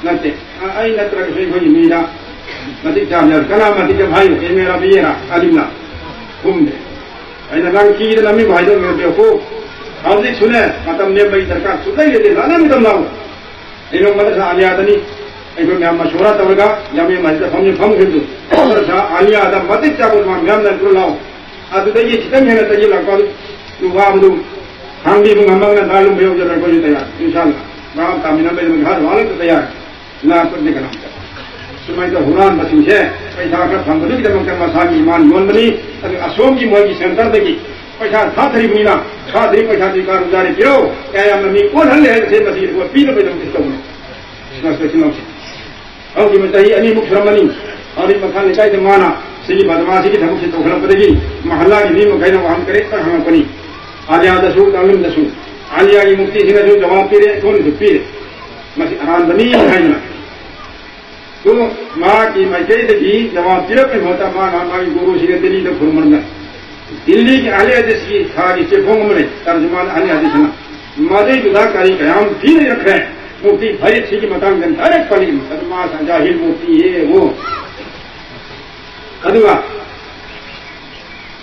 ꯅꯠꯇꯦ꯫ ꯑ-, ꯑꯩ ꯅꯠꯇ꯭ꯔꯒꯁꯨ ꯑꯩꯈꯣꯏꯒꯤ ꯃꯤꯗ ꯃꯇꯤꯛ ꯆꯥꯕ ꯌꯥꯎꯔꯤ꯫ ꯀꯅꯥ ꯃꯇꯤꯛ ꯆꯥꯕ ꯍꯥꯏꯌꯨ? ꯑꯦꯝ ꯑꯦ ꯔꯥꯕꯤꯌꯦꯔꯥ? ꯑꯥꯂꯤꯝꯅ? ꯈꯨꯝꯗꯦ꯫ ꯑꯩꯅ ꯅꯪ ꯀꯤꯗꯅ ꯃꯤꯕꯨ ꯍꯥꯏꯗꯣꯛꯅꯔꯗꯤ, ꯍꯧꯖꯤꯛꯁꯨꯅꯦ ꯃꯇꯝ ꯂꯦꯞꯄꯒꯤ ꯗꯔꯀꯥꯔ ꯁꯨꯡꯂꯩ ꯂꯩꯇꯦ꯫ ꯂꯥꯛꯅ ꯃꯇꯝ ꯂꯥꯛꯑꯣ꯫ ꯑꯩꯅ ꯃꯗꯔꯁꯥ ꯑꯥꯂꯤꯌꯥꯗꯅꯤ꯫ ꯑꯩꯈꯣꯏ ꯃꯌꯥꯝ ꯃꯁꯣꯔꯥ ꯇꯧꯔꯒ ꯖꯥꯃꯤꯌꯥ ꯃꯁꯖꯤꯗꯇ ꯐꯝꯃꯤ, ꯐꯝꯈꯤꯕꯗꯨ꯫ ꯃꯗꯔꯁꯥ ꯑꯥꯂꯤꯌꯥꯗ ꯃꯇꯤꯛ ꯆꯥꯕ ꯃꯌꯥꯝ ꯂꯩꯔꯛꯄ꯭ꯔꯣ? ꯂꯥꯛꯑꯣ꯫ ꯑꯗꯨꯗꯒꯤ ꯈꯤꯇꯪ ꯍꯦꯟꯅ ꯆꯪꯁꯤꯜꯂꯛꯄ ꯋꯥꯕꯗꯨ ꯍꯥꯡꯕꯤꯕ ꯉꯝꯃꯒꯅ ꯅꯍꯥ ꯂꯨꯝꯕ ꯌꯧꯖꯔꯛꯄꯁꯨ ꯇꯌꯥꯔ, ꯏꯟꯁꯥ ꯑꯜꯂꯥ꯫ ꯚꯥꯞ ꯇꯥꯃꯤꯟꯅꯕꯒꯤꯗꯃꯛ ꯍꯔꯥꯎ ꯍꯔꯥꯎꯅ ꯇꯌꯥꯔ꯫ ꯂꯥꯛꯄꯗꯤ ꯀꯅꯥꯝꯇ꯫ ꯁꯨꯃꯥꯏꯅ ꯇꯧ ꯍꯨꯔꯥꯟꯕꯁꯤꯡꯁꯦ ꯄꯩꯁꯥ ꯈꯔ ꯐꯪꯕꯗꯨꯒꯤꯗꯃꯛꯇ ꯃꯁꯥꯒꯤ ꯏꯃꯥꯟ ꯌꯣꯟꯕꯅꯤ꯫ ꯑꯗꯨ ꯑꯁꯣꯝꯒꯤ ꯃꯣꯏꯒꯤ ꯁꯦꯟꯇꯔꯗꯒꯤ ꯄꯩꯁꯥ ꯊꯥꯊꯔꯤꯕꯅꯤꯅ, ꯊꯥꯊꯔꯤ ꯄꯩꯁꯥꯗꯨꯒꯤ ꯀꯥꯔꯨꯖꯥꯔꯤ ꯄꯤꯔꯣ꯫ ꯀꯌꯥ ꯌꯥꯝꯅ ꯃꯤ ꯑꯣꯟꯍꯜꯂꯦ ꯍꯥꯏꯕꯁꯦ ꯃꯁꯤ ꯄꯤꯅꯕꯒꯤꯗꯃꯛꯇ ꯇꯧꯕꯅꯤ꯫ ꯃꯁꯤ ꯃꯆꯤꯟ ꯃꯅꯥꯎꯁꯤꯡ꯫ ꯍꯧꯈꯤꯕ ꯆꯍꯤ ꯑꯅꯤꯃꯨꯛ ꯁꯨꯔꯝꯃꯅꯤ꯫ ꯍꯧꯖꯤꯛ ꯃꯈꯥ ꯂꯩꯀꯥꯏꯗ ꯃꯥꯅ ꯁꯤꯒꯤ ꯕꯗꯃꯥꯁꯤꯒꯤ ꯊꯕꯛꯁꯤ ꯇꯧꯈꯠꯂꯛꯄꯗꯒꯤ ꯃꯍꯜꯂꯥꯒꯤ ꯃꯤ ꯃꯈꯩꯅ ꯋꯥꯍꯪ ꯀꯔꯦꯛꯇ ꯍꯪꯉꯛꯄꯅꯤ꯫ ꯑꯥꯂꯤꯌꯥꯗꯁꯨ, ꯇꯥꯂꯤꯝꯗꯁꯨ꯫ ꯑꯥꯂꯤꯌꯥꯒꯤ ꯃꯨꯐꯇꯤꯁꯤꯅꯁꯨ ꯖꯋꯥꯕ ꯄꯤꯔꯦ, ꯑꯩꯈꯣꯏꯅꯁꯨ ꯄꯤꯔꯦ꯫ ꯃꯁꯤ ꯑꯔꯥꯟꯕꯅꯤ ꯍꯥꯏꯗꯅ꯫ ꯑꯗꯨ ꯃꯍꯥꯛꯀꯤ ꯃꯥꯏꯀꯩꯗꯒꯤ ꯖꯋꯥꯕ ꯄꯤꯔꯛꯄꯒꯤ ꯃꯍꯨꯠꯇ ꯃꯥꯅ ꯃꯥꯒꯤ ꯒꯨꯔꯨꯁꯤꯡꯒ ꯗꯤꯜꯂꯤꯗ ꯈꯨꯔꯨꯝꯃꯝꯗ, ꯗꯤꯜꯂꯤꯒꯤ ꯑꯍꯂꯤ ꯍꯗꯤꯁꯀꯤ ꯊꯥꯒꯤ ꯆꯦꯐꯣꯡ ꯑꯃ ꯂꯩ, ꯇꯔꯖꯨꯃꯥꯟ ꯑꯍꯂꯤ ꯍꯗꯤꯁ ꯑꯅ꯫ ꯃꯗꯩꯗꯨꯗ ꯀꯔꯤ ꯀꯌꯥꯝ ꯄꯤꯔꯛꯈ꯭ꯔꯦ꯫ ꯃꯨꯐꯇꯤ ꯐꯔꯤꯗ ꯁꯤꯒꯤ ꯃꯇꯥꯡꯗ ꯗꯥꯏꯔꯦꯛ ꯄꯜꯂꯤ꯫ ꯑꯗꯨ ꯃꯥ ꯖꯥꯍꯤꯜ ꯃꯨꯐꯇꯤ ꯌꯦꯡꯉꯨ꯫ ꯑꯗꯨꯒ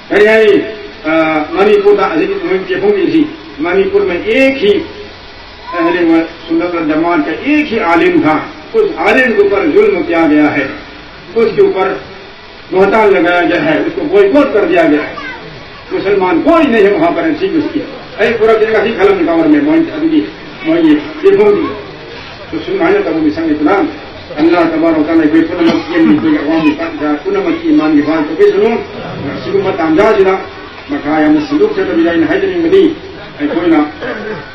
ꯀꯔꯤ ꯍꯥꯏ, ꯑ, ꯃꯅꯤꯄꯨꯔꯗ ꯍꯧꯖꯤꯛ ꯃꯣꯏ ꯆꯦꯐꯣꯡ ꯏꯁꯤ ꯃꯅꯤꯄꯨꯔ ꯃ ꯑꯦꯛ ꯍꯤ, ꯑ, ꯍꯥꯏꯗꯤ ꯃꯣꯏ ꯁꯨꯟꯅꯠ ꯋꯜ ꯖꯃꯥꯠ ꯀ ꯑꯦꯛ ꯍꯤ ꯑꯥꯂꯤꯝ ꯊꯥ, ꯎꯁ ꯑꯥꯂꯤꯝ ꯀ ꯎꯄꯔ ꯖꯨꯜꯝ ꯀꯤꯌꯥ ꯒꯌꯥ ꯍೈ, ꯎꯁ ꯀ ꯎꯄꯔ ꯕꯣꯍꯇꯥꯟ ꯂꯒꯥꯌꯥ ꯒꯌꯥ ꯍೈ, ꯎꯁ ꯀ ꯕꯣꯏꯀꯣꯠ ꯀꯔ ꯗꯤꯌಾ ꯒꯌꯥ ꯍೈ, ꯃꯨꯁꯜꯃꯥꯟ ꯀꯣꯏ ꯅꯍꯤ ꯍೈ ꯋꯍꯥ ꯄꯔ, ꯁꯤ ꯎꯁ ꯀꯤ ꯑꯩ ꯄꯨꯔꯛꯀꯦ ꯉꯁꯤ ꯈꯜꯂꯝꯃꯤ ꯀꯥꯎꯔꯝꯃꯦ ꯃꯣꯏ ꯑꯗꯨꯒꯤ ꯃꯣꯏꯒꯤ ꯆꯦꯐꯣꯡꯗꯤ꯫ ꯁꯨꯃꯥꯏꯅ ꯇꯧꯕꯒꯤ ꯁꯪꯒꯤ ꯈꯨꯗꯥꯡ ꯑꯜꯂꯥꯍ ꯇꯕꯥꯔꯛ ꯋ ꯇꯥꯂꯥ ꯑꯩꯈꯣꯏ ꯄꯨꯝꯅꯃꯛꯀꯤ ꯑꯩꯈꯣꯏꯒꯤ ꯑꯋꯥꯡꯕ ꯄꯨꯝꯅꯃꯛꯀꯤ ꯏꯃꯥꯟꯒꯤ ꯕꯥꯟ ꯇꯧꯕꯤꯁꯅꯨ꯫ ꯁꯤꯒꯨꯝꯕ ꯇꯥꯟꯖꯥꯁꯤꯗ ꯃꯈꯥ ꯌꯥꯝꯅ ꯁꯟꯗꯣꯛꯆꯗꯕꯤꯗ ꯑꯩꯅ ꯍꯥꯏꯖꯅꯤꯡꯕꯗꯤ ꯑꯩꯈꯣꯏꯅ